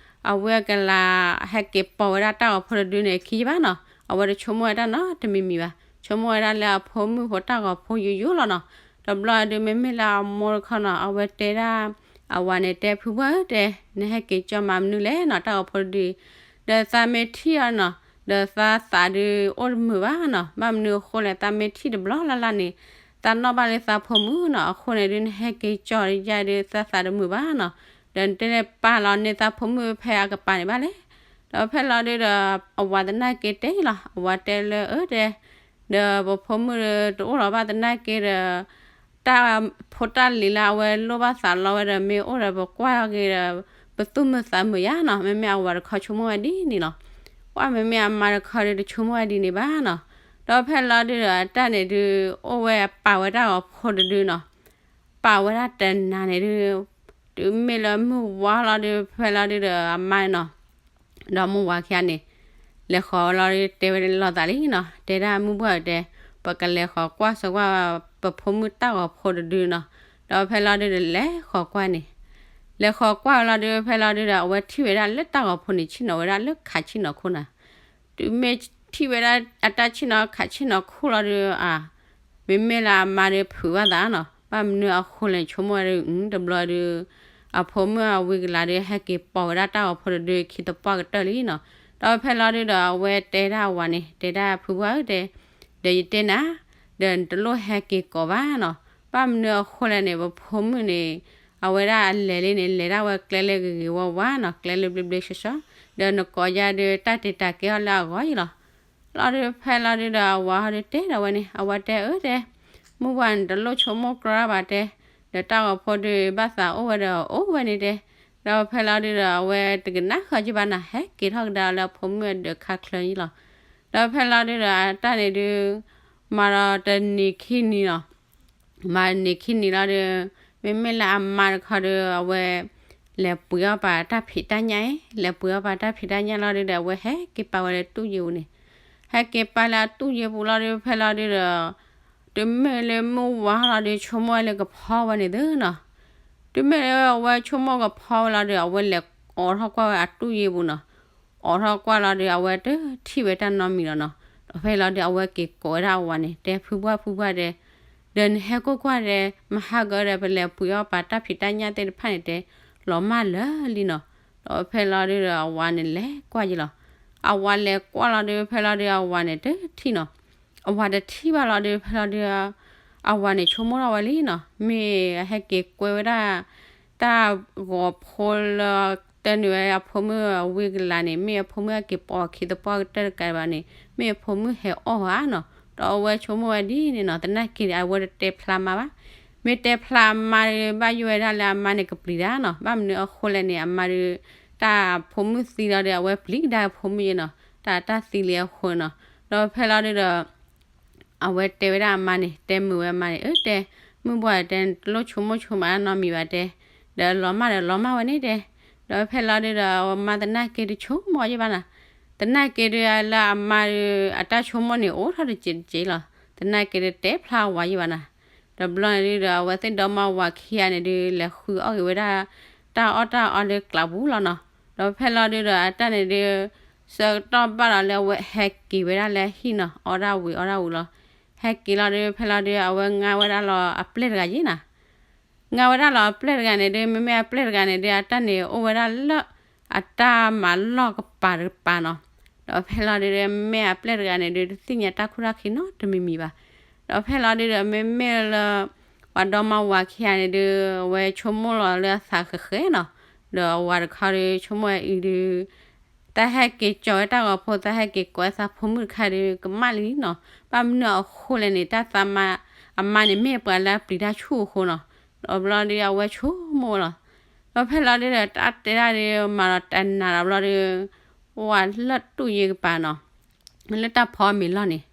အဝဲကလၤ ဟဲက့ၤပိာ်ဝဲဒၣ်တၢ်ဂီၤဖိတဒုန့ၣ် ခံယဘၣ်နီၤ, အဝဲတဆိကမိၣ်ဝဲဒၣ်နီတမံၤမံၤဘၣ်, ဆိကမိၣ်ဝဲဒၣ်လၢအဖိမုၣ်ဖိတၢ်ဂီၤဖိယိယိလီၤနီၤ, တဘျီဒုး မ့မ့ၢ်လၢအမိၢ်တခီနီၤ အဝဲတဲဒၣ် အဝၤန့ၣ်တဲ ဖုပှၢ်ဧၢတဲ, နဟဲက့ၤကၠီမၤမနုၤလဲၣ်နီၤ တၢ်ဂီၤဖိတဒု, ဒီးသးမ့ၢ်ထံၣ်အီၤနီၤ ဒီးသးသးဒုးအိၣ်တမုာ်ဘၣ်နီၤ, ဘၣ်မနုၤအဃိလဲၣ် သးမ့ၢ်ထံၣ်တဘျီလၢ်လၢ်န့ၣ် သးနီၣ်ဘၣ်လၢသးဖိမုၣ်နီၤ, အဃိန့ၣ်ဒုး နဟဲက့ၤကၠီယါဒုး သးသးတမုာ်ဘၣ်နီၤ, ဒီးနတလဲၤပာ်လီၤန့ၢ်သးဖိမုၣ်ဖဲအကပၤန့ၣ်ဘၣ်လဲၣ်, ဒီးဖဲလီၤဒုးဒီး အဝၤသနာ်က့တဲလီၤ အဝၤတဲလၢအၢတဲ ဒီးပဖိမုၣ်တအိၣ်လီၤဘၣ်သနာ်က့ဒီး တၢ်ဖိတၢ်လံၤလၢအဝဲလိၣ်ဘၣ်သးလီဝဲဒီး မ့ၢ်အိၣ်ဒီးပကွၢ်က့ၤဒီး ပသူၣ်မုာ်သးမုာ်ယါနီၤ, မ့မ့ၢ်အဝၤတခီဆိကမိၣ်ဝဲဒ်န့ၣ်နီၤ, ပှၤမ့မ့ၢ်အမါတခီဒုးတဆိကမိၣ်ဝဲဒ်န့ၣ်ဘၣ်နီၤ, ဒီးဖဲလီၤဒုးဒီးအတၢ်န့ၣ်ဒုး အိၣ်ဝဲအပာ်ဝဲတၢ်ဂီၤဖိတဒုနီၤ, ပာ်ဝဲဒၣ်တနၤန့ၣ်ဒုး တုၤမ့ၢ်လၢမုၢ်ဝါလီၤဒုး ဖဲလီၤဒုးဒီးအမါနီၤ ဒီးမုၢ်ဝါခံဂၤန့ၣ် လဲၤဃီၤလီၤဒုး တဲဝဲလိာ်သးလံနီၤ, တဲဒၣ်မုၢ်ပှၢ်တဲ ပကလဲၤဃီၤကွၢ်စၢၤကွၢ် ပဖိမုၣ်တၢ်ဂီၤဖိတဒုနီၤ, ဒီးဖဲလီၤဒုးဒီးလဲၤဃီၤကွၢ်န့ၣ်, လဲၤဃီၤကွၢ်ဝဲလီၤဒုး ဖဲလီၤဒုးဒီး အဝဲထံၣ်ဝဲဒၣ်လၢတၢ်ဂီၤဖိန့ၣ် ဆ့ၣ်နီၤဝဲဒၣ်လၢခးဆ့ၣ်နီၤခိၣ်နၤ, တုၤမ့ၢ်ထံၣ်ဝဲဒၣ်အတၢ်ဆ့ၣ်နီၤခးဆ့ၣ်နီၤခိၣ်လီၤဒုး အ မ့မ့ၢ်လၢအမါဒုးဖုးဘၣ်သးနီၤ, ဘၣ်မနုၤအဃိလဲၣ် ဆိကမိၣ်ဝဲဒၣ် တဘျီဒုး အဖိမုၣ်အဝံကလၤဒုး ဟဲက့ၤပိာ်ဝဲဒၣ်တၢ်ဂီၤဖိတဒုခံသပှၢ်ကတၢၢ်လံနီၤ, ဒီးဖဲလီၤဒုးဒီး အဝဲတဲဒၣ်အဝၤန့ၣ် တဲဒၣ်ဖုပှၢ်ဧၢတဲ, ဒီးယတဲနၤ, ဒီးနတလိၣ်ဟဲက့ၤကိးဘၣ်နီၤ, ဘၣ်မနုၤအဃိလဲၣ်န့ၣ် ပဖိမုၣ်န့ၣ် အဝဲဒၣ်အလဲၤလံန့ၣ် လဲၤဒၣ်ဝဲကျဲလၢဂ့ၤဂ့ၤဝါဝါနီၤ, ကျဲလၢဘျ့ဘျ့ဆှီဆှီ, ဒီးနကိးယါဒုးတၢ်တ့ၢ်တၢ်ကဲအီၤလၢအဂီၢ်အံၤလီၤ. လီၤဒုးဖဲလီၤဒုးဒီးအဝၤဟီဒုးတဲဒီးဝဲန့ၣ် အဝၤတဲအၢတဲ, မုၢ်ဝါန့ၣ်တလိၣ်ဆိကမိၣ်ကြၢးဘၣ်တဲ, ဒီးတၢ်ဂီၤဖိဒုး ဘၣ်သးအိၣ်ဝဲဒီးအိၣ်ဝဲန့ၣ်တဲ, ဒီးဖဲလီၤဒုးဒီးအဝဲတကနၣ်ဃီက့ၤဘၣ်နၤ ဟဲက့ၤထီၣ်ကဒါလၢအဖိမုၣ်အဒၢးခါချၢအံၤလီၤ. ဒီးဖဲလီၤဒုးဒီးအတၢ်န့ၣ်ဒုး မၤဒီးတနံၤခံနံၤလီၤ. မၤနံၤခံနံၤလီၤဒုး မ့မ့ၢ်လၢအမါတခီဒုး အဝဲ လဲၤပှ့ၤအီၣ်ပာ်တၢ်ဖံးတၢ်ညၣ်အံၤ လဲၤပှ့ၤအီၣ်ပာ်တၢ်ဖံးတၢ်ညၣ်လီၤဒုးဒီး အဝဲဟဲက့ၤပာ်ဝဲလၢတူၢ်ယ့ၢ်ပူၤန့ၣ်, ဟဲက့ၤပာ်လၢအတူၢ်ယ့ၢ်ပူၤလီၤဒုး ဖဲလီၤဒုးဒီး တုၤမ့ၢ်လၢမုၢ်ဝါလီၤဒုး ဆိကမိၣ်ဝဲလၢကဖီဝဲန့ၣ်သုနီၤ, တုၤမ့ၢ်လၢအဝဲဆိကမိၣ်ကဖီဝဲလီၤဒုး အဝဲလဲၤအိးထီၣ်ကွၢ်ဝဲအတူၢ်ယ့ၢ်ပူၤနီၤ, အိးထီၣ်ကွၢ်လီၤဒုး အဝဲတထံၣ်ဝဲတၢ်နီတမံၤလီၤနီၤ. ဒီးဖဲလီၤဒုး အဝဲက့ၤကိးဝဲဒၣ်အဝၤန့ၣ် တဲဖုပှၢ်ဖုပှၢ်တဲ, ဒီးနဟဲကွၢ်ကွၢ်တဲ, မဟါကဒီး ပလဲၤပှ့ၤအီၣ်ပာ်တၢ်ဖံးတၢ်ညၣ်သ့ၣ်တဖၣ်န့ၣ်တဲ, လီၤမၢ်လၢာ်လံနီၤ. ဒီးဖဲလီၤဒုးဒီးအဝၤန့ၣ်လဲၤကွၢ်ယလီၤ. အဝၤလဲၤကွၢ်လီၤဒုး ဖဲလီၤဒုး အဝၤန့ၣ်တထံၣ်နီၤ. အဝၤတထံၣ်ဘၣ်လီၤဒုး ဖဲလီၤဒုး အဝၤန့ၣ်ဆိကမိၣ်ထီၣ်ဝဲလံနီၤ, မ့ၢ်အဟဲက့ၤကွဲဝဲဒၣ် တၢ်ဂီၤဖိလၢ တဲနုာ်ဝဲအဖိမုၣ်အဝံကလၤန့ၣ် မ့ၢ်အဖိမုၣ်အက့ၤပိာ်ခံသပှၢ်ကတၢၢ်တကးဘၣ်န့ၣ် မ့ၢ်အဖိမုၣ်ဟဲအီၣ်ဧါနီၤ. ဒီးအဝဲဆိကမိၣ်ဝဲဒ်န့ၣ်နီၤ, သနာ်က့န့ၣ် အဝဲတတဲဖျါအမါဘၣ်. မ့ၢ်တဲဖျါအမါဒုး ဘၣ်ယိၣ်ဝဲဒၣ်လၢအမါန့ၣ်ကပျံၤတၢ်နီၤ. ဘၣ်မနုၤအဃိလဲၣ်န့ၣ် အမါဒုး တၢ်ဖိမုၣ်သံလီၤဒီး အဝဲပျံၤကဒါအဖိမုၣ်ယဲနီၤ, တၢ်တၢ်သံလံအဃိနီၤ. ဒီးဖဲလီၤဒုးဒီး အဝဲတဲဝဲဒၣ်အမါန့ၣ် တဲမုာ်ဝဲအမါန့ၣ်, အၢတဲ, မုၢ်ပှၢ်တဲ နတလိၣ်ဆိကမိၣ်ဆိကမးနီတမံၤဘၣ်တဲ, ဒီးလီၤမၢ်ဒီးလီၤမၢ်ဝဲန့ၣ်တဲ, ဒီးဖဲလီၤဒုဒီး အမါသနာ်က့ဒုးဆိကမိၣ်ယဲၢ်ဘၣ်နီၤ, သနာ်က့ဒုးလၢအမါဒုး အတၢ်ဆိကမိၣ်န့ၣ်အိၣ်ထီၣ်တစဲးတစဲးလီၤ, သနာ်က့ဒုးတဲဖျါဝၤယဲၢ်ဘၣ်နီၤ, ဒီးဘျီန့ၣ်ဒုဒီး အဝဲသ့ၣ်ဒီမါဝၤခံဂၤန့ၣ်ဒုး လဲၤဃုအီၣ်က့ၤဝဲဒၣ် တၢ်အီၣ်တၢ်အီလၢကျးပူၤလီၤနီၤ, ဒီးဖဲလီၤဒုဒီး အတၢ်န့ၣ်ဒုး ဆၢကတီၢ်ဘၣ်ဒီးလၢအဝဲဟဲက့ၤဝဲဒၣ်လၢဟံၣ်နီၤ, အီၣ်ဒၣ်ဝံၤအီၣ်ဒၣ်ဝံၤလီၤ, ဟဲက့ၤလီၤဒုး ဖဲလီၤဒုး အဝဲငါဝဲဒၣ်လီၤအပျဲၢ်တဂၤယဲၢ်နီၤ, ငါဝဲဒၣ်လီၤအပျဲၢ်တဂၤန့ၣ်ဒုး မ့မ့ၢ်အပျဲၢ်တဂၤန့ၣ်ဒုး အတၢ်န့ၣ်အိၣ်ဝဲဒၣ်လၢ အတၢ်မၤလီၢ်ကပၤတကပၤနီၤ, ဒီးဖဲလီၤဒုး မ့မ့ၢ်အပျဲၢ်တဂၤန့ၣ်ဒုး တသ့ၣ်ညါတၢ်ခိၣ်တၢ်ခံနီတမံၤမံၤဘၣ်, ဒီးဖဲလီၤဒုးဒီး မ့မ့ၢ်လၢ ပှၤဒီမါဝၤခံဂၤန့ၣ်ဒုး အဝဲဆိကမိၣ်လီၤလၢအသးဃဲးဃဲးနီၤ, ဒီးအဝၤတခီဒုး ဆိကမိၣ်ဝဲအံၤဒုး တၢ်ဟဲက့ၤကၠီၤဝဲတၢ်ဂီၤဖိ တၢ်ဟဲက့ၤကွဲသးဖိမုၣ်တခါဒုး ကမၣ်လံနီၤ, ဘၣ်မနုၤအဃိလဲၣ်န့ၣ် တၢ်သးမါ အမါန့ၣ်မ့ၢ်ပှၤလၢအပျံၤတၢ်ဆူၣ်အဃိနီၤ, ဒီးဘျီဒုး အဝဲဆိကမိၣ်လီၤ, ဒီးဖဲလီၤဒုးဒီး တၢ်တဲဒၣ်ဒုး မၤဒီးတနၤဒီးဘျီဒုး ဝၤလၢတူၢ်ယ့ကပၤနီၤ လၢတၢ်ဖီမ့ၤလီၢ်န့ၣ်,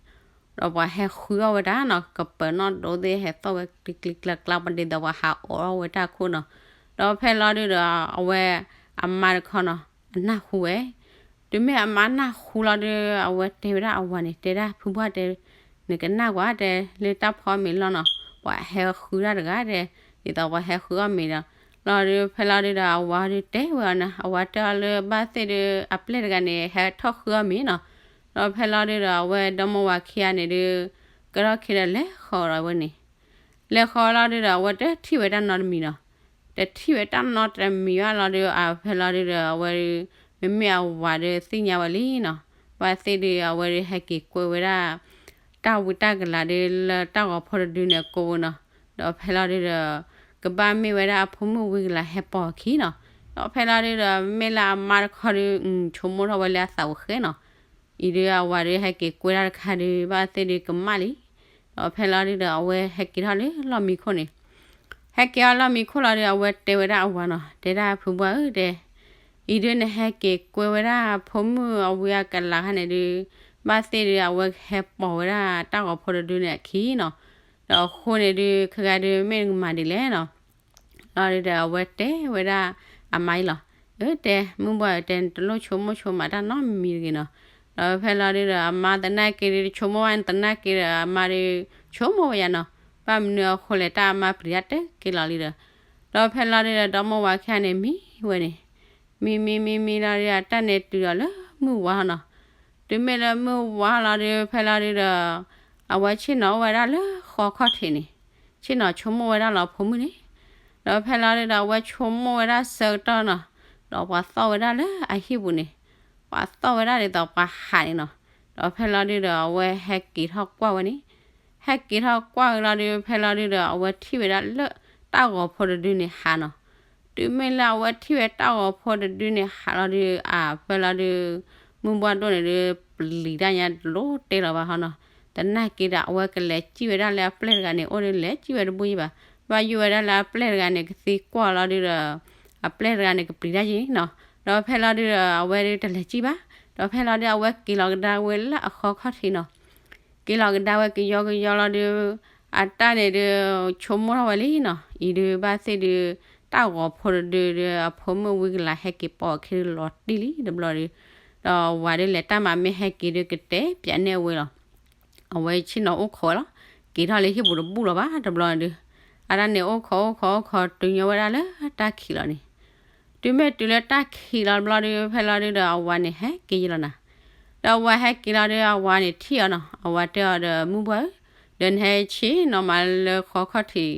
ဒီးပှၤဟဲဃုအီၣ်ဝဲဒၣ်နီၤ, ကပၢၤနီၣ်ဒိသ့ၣ်ဟဲသီၣ်ဝဲကျံကျံကျါကျါ ပှၤဒ်သိးပှၤဟးအိးထီၣ်ဝဲတၢ်ခိၣ်နီၤ, ဒီးဖဲလီၤဒုးဒီး အဝဲအမါတခီနီၤ အနၢ်ဟူဝဲ, တုၤမ့ၢ်အမါနၢ်ဟူလီၤဒုး အဝဲတဲဝဲဒၣ်အဝၤန့ၣ် တဲဒၣ်ဖုဘှၢ်တဲ နကနၣ်ကွၢ်တဲ လၢတၢ်ဖီမ့ၤလီၢ်နီၤ ပှၤဟဲဃုတၢ်တဂၤတဲ, ဒ်သိးပှၤဟဲဃုအီၣ်မ့ၤဒီး လီၤဒုး ဖဲလီၤဒုးဒီး အဝၤဒုးတဲဝဲအီၤန့ၣ် အဝၤတဲအီၤလၢဘၣ်သ့ၣ်ဒုး အပျဲၢ်တဂၤန့ၣ် ဟဲထီၣ်ဃုအီၣ်မ့ၤနီၤ, ဒီးဖဲလီၤဒုးဒီး အဝဲဒီမါဝၤခံဂၤန့ၣ်ဒုး ကထီၣ်ခံဒီးလဲၤဃီၤဒီးဝဲန့ၣ် လဲၤဃီၤလီၤဒုးဒီး အဝဲတထံၣ်ဝဲတၢ်နီတမံၤနီၤ, တထံၣ်ဝဲတၢ်နီတမံၤဘၣ်လီၤဒုး အဖဲလီၤဒုးဒီး အဝဲဒုး မ့မ့ၢ်အဝၤဒုးသ့ၣ်ညါဝဲလံနီၤ, ဘၣ်သ့ၣ်ဒုး အဝဲဒုးဟဲက့ၤကွဲဝဲဒၣ် တၢ်ဝံတၢ်ကလၤဒုးလၢတၢ်ဂီၤဖိတဒုန့ၣ်အကိာ်ပူၤနီၤ, ဒီးဖဲလီၤဒုးဒီး ကဘၣ်မ့ၢ်ဝဲဒၣ်အဖိမုၣ်ဝံကလၤဟဲပိာ်အခံနီၤ, ဒီးဖဲလီၤဒုးဒီး မ့ၢ်လၢအမါတခီဒုး ဆိကမိၣ်ထီၣ်ဝဲလၢအသးဝဲဃဲနီၤ အံၤဒုးအဝၤဒုးဟဲက့ၤကွဲတၢ်တခါဒုး ဘၣ်သ့ၣ်ဒုးကမၣ်လံ, ဒီးဖဲလီၤဒုးဒီး အဝဲဟဲက့ၤထီၣ်လၢလီၢ်မံခိၣ်န့ၣ်, ဟဲက့ၤအီၤလီၢ်မံခိၣ်လီၤဒုး အဝဲတဲဝဲဒၣ်အဝၤနီၤ, တဲဒၣ်ဖုဘှၢ်ဧၢတဲ, အံၤဒုးနဟဲက့ၤကွဲဝဲဒၣ်ဖိမုၣ်အဝံအကလၤခါန့ၣ်ဒုး ဘၣ်သ့ၣ်ဒုး အဝဲဟဲပိာ်ဝဲဒၣ်တၢ်ဂီၤဖိတဒုန့ၣ်အခံနီၤ, ဒီးအဃိန့ၣ်ဒုး ခဲဂၤဒုး မ့ၢ်နကမၤဒ်လဲၣ်နီၤ လီၤဒုးဒီး အဝဲတဲဝဲဒၣ်အမါအံၤလီၤ, အၢတဲ မုၢ်ဘှၢ်ဧၢတဲ နတလိၣ်ဆိကမိၣ်ဆိကမးတၢ်နီတမံၤတဂ့ၤနီၤ, ဒီးဖဲလီၤဒုးဒီး အမါသနာ်က့ဒုး တဆိကမိၣ်ဘၣ် သနာ်က့ဒီး အမါဒုးဆိကမိၣ်ဝဲယါနီၤ, ဘၣ်မနုၤအဃိလဲၣ် တၢ်အမါပျံၤတၢ်တက့ၢ်လီၤလံဒီး, ဒီးဖဲလီၤဒုးဒီး ဒီမိၢ်ဝၤခံဂၤန့ၣ်မံဝဲန့ၣ်, မံမံမံမံလီၤဒုး အတၢ်န့ၣ်တုၤဒီးလၢမုၢ်ဝါနီၤ, တုၤမ့ၢ်လၢမုၢ်ဝါလီၤဒုး ဖဲလီၤဒုးဒီး အဝဲဆ့ၣ်နီၤအိၣ်ဝဲဒၣ်လၢဃီခီၣ်ထံးန့ၣ်, ဆ့ၣ်နီၤဆိကမိၣ်ဝဲဒၣ်လီၤဖိမုၣ်န့ၣ်, ဒီးဖဲလီၤဒုးဒီး အဝဲဆိကမိၣ်ဝဲဒၣ်ဆၢကတီၢ်နီၤ, ဒီးပှၤသီၣ်ဝဲဒၣ်လၢအဟံၣ်ပူၤန့ၣ်, ပှၤသီၣ်ဝဲဒၣ်ဒ်သိးပှၤဟးန့ၣ်နီၤ, ဒီးဖဲလီၤဒုးဒီး အဝဲဟဲက့ၤထီၣ်ကွၢ်ဝဲန့ၣ်, ဟဲက့ၤထီၣ်ကွၢ်ဝဲလီၤဒုး ဖဲလီၤဒုးဒီး အဝဲထံၣ်ဝဲဒၣ်လၢတၢ်ဂီၤဖိတဒုန့ၣ်ဟးနီၤ, တုၤမ့ၢ်လၢအဝဲထံၣ်ဝဲတၢ်ဂီၤဖိတဒုန့ၣ်ဟးလီၤဒုး အဖဲလီၤဒုး မုၢ်ဘှၢ်ဒိၣ်န့ၣ်ဒုး ပျံၤတၢ်ညါတလိၣ်တဲလီၤဘၣ်ဟီနီၤ, သနာ်က့ဒီး အဝဲကလဲၤစံၣ်ဝဲဒၣ်လၢအပျဲၢ်တဂၤန့ၣ် အိၣ်ဒုးလဲၤစံၣ်ဝဲတဘူၣ်ယံၤဘၣ်, ဘၣ်ယိၣ်ဝဲဒၣ်လၢအပျဲၢ်တဂၤန့ၣ် ကသံကွၢ်လီၤဒုးဒီး အပျဲၢ်တဂၤန့ၣ် ကပျံၤတၢ်ယံၤနီၤ, ဒီးဖဲလီၤဒုးဒီး အဝဲဒုးတလဲၤစံၣ်ဘၣ်, ဒီးဖဲလီၤဒုး အဝဲက့ၤလီၤကဒါဝဲလၢအဃီခီၣ်ထံးနီၤ က့ၤလီၤကဒါဝဲကယီကယီလီၤဒုး အတၢ်န့ၣ်ဒုး ဆိကမိၣ်ထီၣ်ဝဲလံနီၤ, အံၤဒုးဘၣ်သ့ၣ်ဒုး တၢ်ဂီၤဖိတဒုဒုး အဖိမုၣ်ဝံကလၤဟဲက့ၤပိာ်အခံဒုးလီၤတံၢ်လံတဘျီဒုး, ဒီးဝၤဒုးလဲၤတၢ်မၤမ့ၢ်ဟဲက့ၤဒုးကတဲပၠးန့ၢ်အဝဲလီၤ, အဝဲဆ့ၣ်နီၤအိၣ်ခိးဝဲလီၤ, က့ၤထီၣ်လၢဟံၣ်ပူၤတဘူၣ်လီၤဘၣ်တဘျီဒုး, အတၢ်န့ၣ်အိၣ်ခိးအိၣ်ခိးအိၣ်ခိးတုၤညီဝဲဒၣ်လၢတၢ်ခံးလီၤန့ၣ် တုၤမ့ၢ်တုၤလၢတၢ်ခံးလီၤတဘျီဒုး ဖဲလီၤဒုးဒီးအဝၤန့ၣ်ဟဲက့ၤယံၤလီၤနၤ, ဒီးအဝၤဟဲက့ၤလီၤဒုး အဝၤန့ၣ်ထံၣ်အီၤနီၤ, အဝၤတဲအီၤဒီး မုၢ်ဘှၢ်ဧၢ, ဒီးနဟဲဆ့ၣ်နီၤမးလၢဃီခီၣ်ထံး,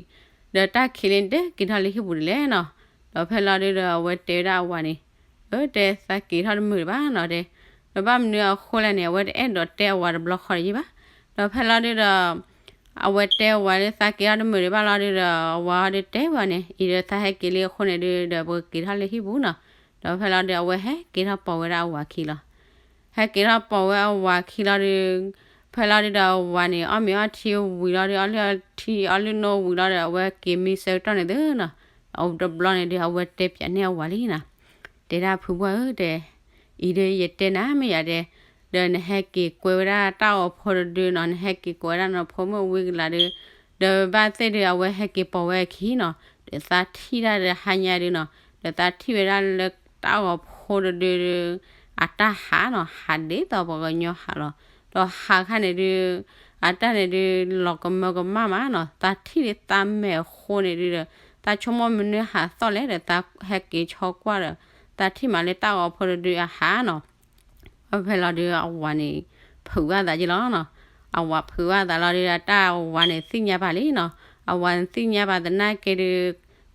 ဒီးတၢ်ခံးလံ နတက့ၤထီၣ်လၢဟံၣ်ပူၤဒ်လဲၣ်နီၤ, ဒီးဖဲလီၤဒုးဒီး အဝဲတဲဝဲဒၣ်အဝၤန့ၣ်, အၢ တဲသးက့ၤထီၣ်တမုာ်ဘၣ်နီၤတဲ, ဒီးဘၣ်မနုၤအဃိလဲၣ်န့ၣ် အဝဲတအဲၣ်ဒိးတဲအဝၤတဘျီဃီတယံၤဘၣ်, ဒီးဖဲလီၤဒုးဒီး အဝဲတဲဝၤလၢသးက့ၤထီၣ်တမုာ်ဒံးဘၣ်လီၤဒုးဒီး အဝၤဒုးတဲဝဲန့ၣ် အံၤဒီးသးဟဲက့ၤလံအဃိန့ၣ်ဒုး ဒီးပကက့ၤထီၣ်လၢဟံၣ်ပူၤနီၤ, ဒီးဖဲလီၤဒုး အဝဲဟဲက့ၤထီၣ်ပိာ်ဝဲဒၣ်အဝၤခံလီၤ. ဟဲက့ၤထီၣ်ပိာ်ဝဲအဝၤခံလီၤဒုး ဖဲလီၤဒုးဒီးအဝၤန့ၣ် အီၣ်မ့ၤအီထံဝံၤလီၤဒုး အီၣ်လုၢ်အီထံအီလုၢ်နိဝံၤလီၤဒီး အဝဲက့ၤမံဆၢကတီၢ်န့ၣ်သုနီၤ, တဘျီန့ၣ်ဒုး အဝဲတဲပၠးန့ၢ်အဝၤလံနီၤ, တဲဒၣ်ဖုဘှၢ်ဧၢတဲ အံၤဒုးယတဲနၤမ့ၢ်ယၤဒဲး, ဒီးနဟဲက့ၤကွဲဝဲဒၣ်တၢ်ဂီၤဖိတဒုနီၤ, နဟဲက့ၤကွဲဝဲဒၣ်နဖိမုၣ်ဝံကလၤဒုး, ဒီးဘၣ်သ့ၣ်ဒုးအဝဲဟဲက့ၤပိာ်ဝဲအခံနီၤ, ဒီးသးထံၣ်တၢ်ဒီးဟါညါဒုနီၤ, ဒီးသးထံၣ်ဝဲဒၣ်လၢတၢ်ဂီၤဖိတဒုဒု အတၢ်ဟးနီၤ, ဟးဒ်သိးပှၤကညီဟးလီၤ. ဒီးဟးခါန့ၣ်ဒု အတၢ်န့ၣ်ဒု လီၤကမၢကမၣ်မးနီၤ, သးထံၣ်လၢသးမဲာ်အဃိန့ၣ်ဒုဒီး သးဆိကမိၣ်မနုၤဟးသီၣ်လဲၣ်ဒီး သးဟဲက့ၤဆီကွၢ်ဒီး သးထံၣ်မးလၢတၢ်ဂီၤဖိတဒုအဟးနီၤ. ဒီးဖဲလီၤဒု အဝၤန့ၣ် ဖုးဘၣ်သးက့လီၤနီၤ. အဝၤဖုးဘၣ်သးလီၤဒုဒီး တၢ်အဝၤန့ၣ်သ့ၣ်ညါပာ်လံနီၤ. အဝၤန့ၣ်သ့ၣ်ညါပာ်သနာ်က့ဒု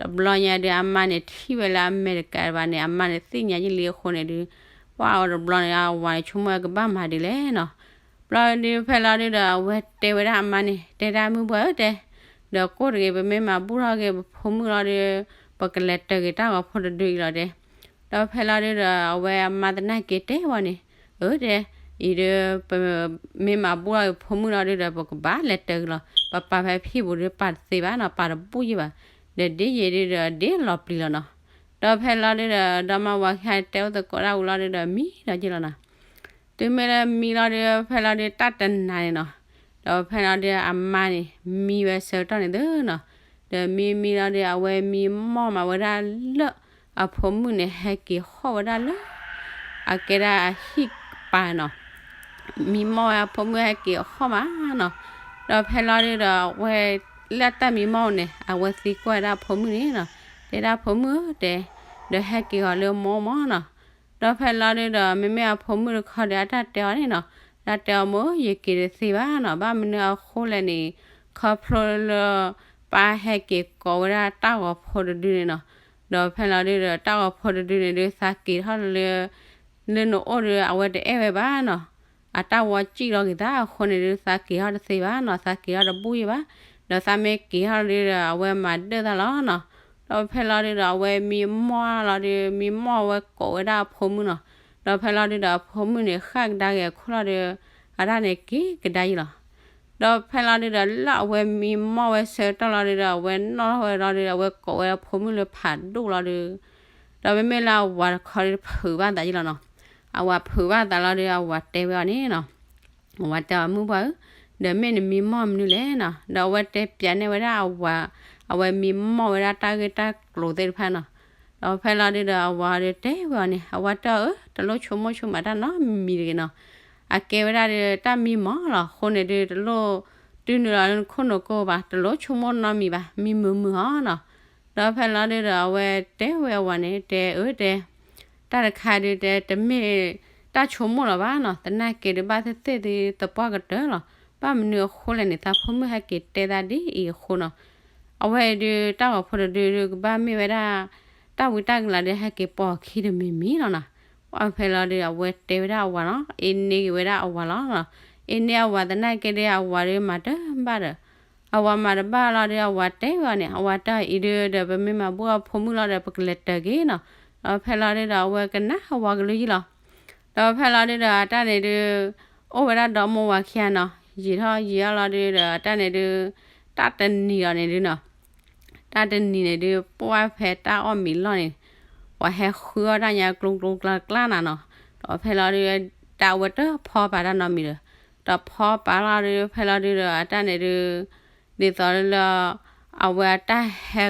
တဘျီညါဒု အမါန့ၣ်ထံၣ်ဝဲလၢအမဲာ်တကးဘၣ်န့ၣ် အမါန့ၣ်သ့ၣ်ညါယလံအဃိန့ၣ်ဒု ပှၢ်အီၤတဘျီန့ၣ် အဝၤန့ၣ်ဆိကမိၣ်ကဘၣ်မၤဒ်လဲၣ်နီၤ. ဘျီဒုဖဲလီၤဒုဒီး အဝဲတဲဝဲဒၣ်အမါန့ၣ် တဲဒၣ်မုၢ်ပှၢ်ဧၢတဲ, ဒီးကိၣ်တဂ့ၤ ပမ့ၢ်မၤဘူၣ်ထီၣ်က့ၤပဖိမုၣ်လီၤဒု ပကလဲၤတၢၤက့ၤတၢ်ဂီၤဖိတဒုအံၤလီၤတဲ. ဒီးဖဲလီၤဒုဒီး အဝဲအမါသနာ်က့တဲဝဲန့ၣ်, အၢတဲ, အံၤဒု ပမ့ၢ်မၤဘူၣ်ထီၣ်က့ၤဖိမုၣ်လီၤဒုဒီး ပကဘၣ်လဲၤတၢၤက့ၤလီၤ. ပပာ်ဖဲဖံၣ်ပူၤဒုပာ်တသ့ဘၣ်နီၤ, ပာ်တဘူၣ်ယံၤဘၣ်, ဒီးဒ်ယံၤဒုဒီးဒ်လီၤပျံၤလီၤနီၤ. ဒီးဖဲလီၤဒုဒီး ဒီမါဝၤခံဂၤတဲအိၣ်သကိးတၢ်ဝံၤလီၤဒုဒီး မံဒီးက့လီၤနီၤ. တုၤမ့ၢ်လၢမံလီၤဒု ဖဲလီၤဒုတၢ်တနၤန့ၣ်နီၤ, ဒီးဖဲလီၤဒုအမါန့ၣ် မံဝဲဆၢကတီၢ်န့ၣ်သ့နီၤ, ဒီးမံမံလီၤဒု အဝဲမံမီၢ်မးဝဲဒၣ်လၢ အဖိမုၣ်န့ၣ် ဟဲက့ၤဟီၣ်ဝဲဒၣ်လၢ အကဲဒၣ်အဟံၣ်ကပၤနီၤ, မံမီၢ်ဝဲအဖိမုၣ်ဟဲက့ၤဟီၣ်မးနီၤ. ဒီးဖဲလီၤဒုဒီး အဝဲလၢတၢ်မံမီၢ်န့ၣ် အဝဲသံကွၢ်ဝဲဒၣ်အဖိမုၣ်န့ၣ်နီၤ, တဲဒၣ်ဖိမုၣ်ဧၢတဲ, ဒီးဟဲက့ၤအီၤလၢမိၢ်မးနီၤ. ဒီးဖဲလီၤဒုဒီး မ့မ့ၢ်အဖိမုၣ်တခီဒီး အတၢ်တဲအီၤန့ၣ်နီၤ, တၢ်တဲအီၤမိၢ်ဧၢ ယက့ၤတသ့ဘၣ်နီၤ, ဘၣ်မနုၤအဃိလဲၣ်န့ၣ် ခီဖျိလၢ ပၢ်ဟဲက့ၤကိးဝဲဒၣ်တၢ်ဂီၤဖိတဒုန့ၣ်နီၤ. ဒီးဖဲလီၤဒုဒီး တၢ်ဂီၤဖိတဒုန့ၣ်ဒု သးက့ၤထီၣ်လၢ လၢနအိၣ်ဒီး အဝဲတအဲၣ်ဝဲဘၣ်နီၤ. အတၢ်ဝီစံၣ်လီၤက့ၤသးအဃိန့ၣ်ဒု သးက့ၤထီၣ်တသ့ဘၣ်နီၤ, သးက့ၤထီၣ်တဘူၣ်ယံၤဘၣ်. ဒီးသးမ့ၢ်က့ၤထီၣ်ဒုဒီး အဝဲမၤဒၢၣ်သးလီၤနီၤ. ဒီးဖဲလီၤဒုဒီး အဝဲမံမီၢ်လီၤဒု မံမီၢ်ဝဲကိးဝဲဒၣ်အဖိမုၣ်နီၤ. ဒီးဖဲလီၤဒုဒီး အဖိမုၣ်န့ၣ် ဃၣ်ကဒါက့ၤအခိၣ်လီၤဒု အတၢ်န့ၣ်က့ၤကဒါယံၤလီၤ. ဒီးဖဲလီၤဒုဒီး လၢအဝဲမံမီၢ်ဝဲဆၢကတီၢ်လီၤဒုဒီး အဝဲနီၣ်ထီၣ်ဝဲလီၤဒု အဝဲကိးဝဲအဖိမုၣ်လၢဖးဒိၣ်လီၤဒု ဒီးမ့မ့ၢ်လၢအဝၤတခီဒုတဖုးဘၣ်သးယံၤလီၤနီၤ. အဝၤဖုးဘၣ်သးလီၤဒု အဝၤတဲဝဲအီၤန့ၣ်နီၤ, အဝၤတဲအီၤမုၢ်ပှၢ်ဧၢ, ဒီးမ့ၢ်နမံမီၢ်မနုၤလဲၣ်နီၤ. ဒီးအဝဲတဲပျးန့ၢ်ဝဲဒၣ်အဝၤ, အဝဲမံမီၢ်ဝဲဒၣ်တၢ်ဂ့ၢ်တၢ်ကျိၤသ့ၣ်တဖၣ်နီၤ. ဒီးဖဲလီၤဒုဒီး အဝၤဒုတဲဝဲအီၤန့ၣ်, အဝၤတဲအီၤဧၢ, တလိၣ်ဆိကမိၣ်ဆိကမးတၢ်နီတမံၤတဂ့ၤနီၤ. အကဲဝဲဒၣ်ဒုတၢ်မံမီၢ်လီၤ, အဃိန့ၣ်ဒု တလိၣ်တုၤနုာ်လီၤလၢနခိၣ်နူာ်ကိၢ်ဘၣ်, တလိၣ်ဆိကမိၣ်နီတမံၤဘၣ်, မံမုာ်မုာ်အီၤနီၤ. ဒီးဖဲလီၤဒုဒီး အဝဲတဲဝဲအဝၤန့ၣ် တဲအၢတဲ တၢ်တခါဒု တဲ တမ့ၢ်တၢ်ဆိကမိၣ်လီၤဘၣ်နီၤ, သနာ်က့ဒု ဘၣ်သ့ၣ်သ့ၣ်ဒု သပှၢ်ကတၢၢ်လီၤ. ဘၣ်မနုၤအဃိလဲၣ်န့ၣ် သးဖိမုၣ်ဟဲက့ၤတဲသးဒ်အံၤအဃိနီၤ. အဝဲအံၤဒု တၢ်ဂီၤဖိတဒုဒု ကဘၣ်မ့ၢ်ဝဲဒၣ် တၢ်ဝံတၢ်ကလၤဒု ဟဲက့ၤပိာ်အခံတမံၤမံၤလီၤနီၤ. ပှၢ်ဖဲလီၤဒု အဝဲတဲဝဲဒၣ်အဝၤနီၤ, အ့န့ၢ်က့ၤဝဲဒၣ်အဝၤလီၤ. အ့န့ၢ်အဝၤသနာ်က့ဒု အဝၤဒုမၤတဘၣ်ဒီး အဝၤမၤတဘၣ်လီၤဒု အဝၤတဲဝဲအီၤန့ၣ်, အဝၤတဲအံၤဒုဒီး ပမ့ၢ်မၤဘူၣ်အဖိမုၣ်လီၤဒီး ပကလဲၤတၢၤက့ၤနီၤ. ဒီးဖဲလီၤဒုဒီး အဝဲကနၣ်အဝၤကလုၢ်ယံၤလီၤ. ဒီးဖဲလီၤဒုဒီး အတၢ်န့ၣ်ဒု အိၣ်ဝဲဒၣ်ဒီမိၢ်ဝၤခံဂၤနီၤ, ယံာ်ထီၣ်ယံာ်ထီၣ်လီၤဒုဒီး အတၢ်န့ၣ်ဒု တၢ်တနံၤလီၤန့ၣ်ဒုနီၤ တၢ်တနံၤန့ၣ်ဒု ပှၢ်ဖဲတၢ်အီၣ်မ့ၤလီၢ်န့ၣ် ပှၤဟဲဃုအီၣ်တၢ်ညါကျိကျိကျါကျါနၤနီၤ. ဒီးဖဲလီၤဒု တၢ်အဝဲတဖီပာ်တၢ်နီတမံၤဒီး တဖီပာ်လီၤဒု ဖဲလီၤဒုဒီး အတၢ်န့ၣ်ဒု ဒ်သိးလၢ အဝဲအတၢ်ဟဲ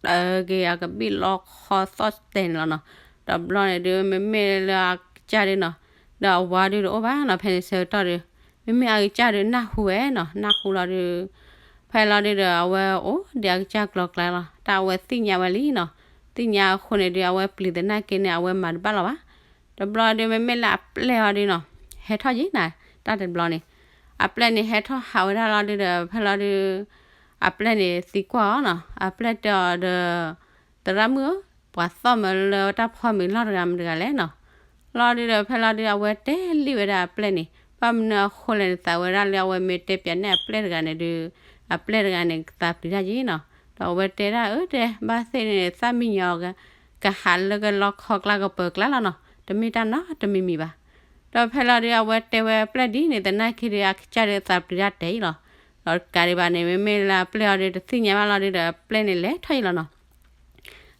တၢ်က့ၤအကဘံၣ်လီခီသီၣ်တဲာ်န့ၣ်လီၤနီၤ. တဘျီန့ၣ်ဒု မ့မ့ၢ်လၢအကစၢ်ဒုနီၤ, ဒီးအဝၤဒုတအိၣ်ဘၣ်နီၤ ဖဲန့ၣ်ဆၢကတီၢ်ဒု, မ့မ့ၢ်အကစၢ်ဒုနၢ်ဟူဝဲနီၤ, နၢ်ဟူလီၤဒု ဖဲလီၤဒုဒီး အဝဲအိၣ်ဒံးအကစၢ်ကျီကျါလီၤ, တၢ်အဝဲသ့ၣ်ညါဝဲလံနီၤ, သ့ၣ်ညါအဃိန့ၣ်ဒု အဝဲပျံၤသနာ်က့န့ၣ် အဝဲမၤတဘၣ်လီၤဘၣ်. တဘျီဒု မ့မ့ၢ်လၢအပျဲၢ်အီၤဒုနီၤ, ဟဲထီၣ်ယံၤနၤ, တၢ်တဘျီန့ၣ် အပျဲၢ်န့ၣ်ဟဲထီၣ်ဟးဝဲဒၣ်လီၤဒုဒီး ဖဲလီၤဒု အပျဲၢ်န့ၣ်သံကွၢ်အီၤနီၤ, အပျဲၢ်တဲအီၤဒီး သရၣ်မုၣ်ဧၢ, ပှၤသီၣ်မၢလၢတၢ်ဖီမ့ၤလီၢ်တဂၤမတဂၤလဲၣ်နီၤ. လီၤဒုဒီး ဖဲလီၤဒု အဝဲတဲလံဝဲဒၣ်အပျဲၢ်န့ၣ်, ဘၣ်မနုၤအဃိလဲၣ်န့ၣ် သးဝဲဒၣ်လၢအဝဲမ့ၢ်တဲပျးန့ၢ်အပျဲၢ်တဂၤန့ၣ်ဒု အပျဲၢ်တဂၤန့ၣ် ကသးပျံၤတၢ်ယံၤနီၤ. ဒီးအဝဲတဲဒၣ်အၢတဲ ဘၣ်သ့ၣ်န့ၣ် သၣ်မံညီၤ ကဟးလၢကလီခီကျါကပၢၤကျါလီၤနီၤ, တမ့ၢ်တၢ်နီတမံၤမံၤဘၣ်. ဒီးဖဲလီၤဒု အဝဲတဲဝဲအပျဲၢ်ဒ်န့ၣ် သနာ်က့ဒု အကစၢ်ဒုသးပျံၤတၢ်တဲယံၤလီၤ. ဒီးတကးဒံးဘၣ်န့ၣ် မ့မ့ၢ်လၢအပျဲၢ်အီၤဒု တသ့ၣ်ညါဘၣ်လီၤဒုဒီး အပျဲၢ်န့ၣ်လဲၤထီၣ်ယံၤလီၤနီၤ.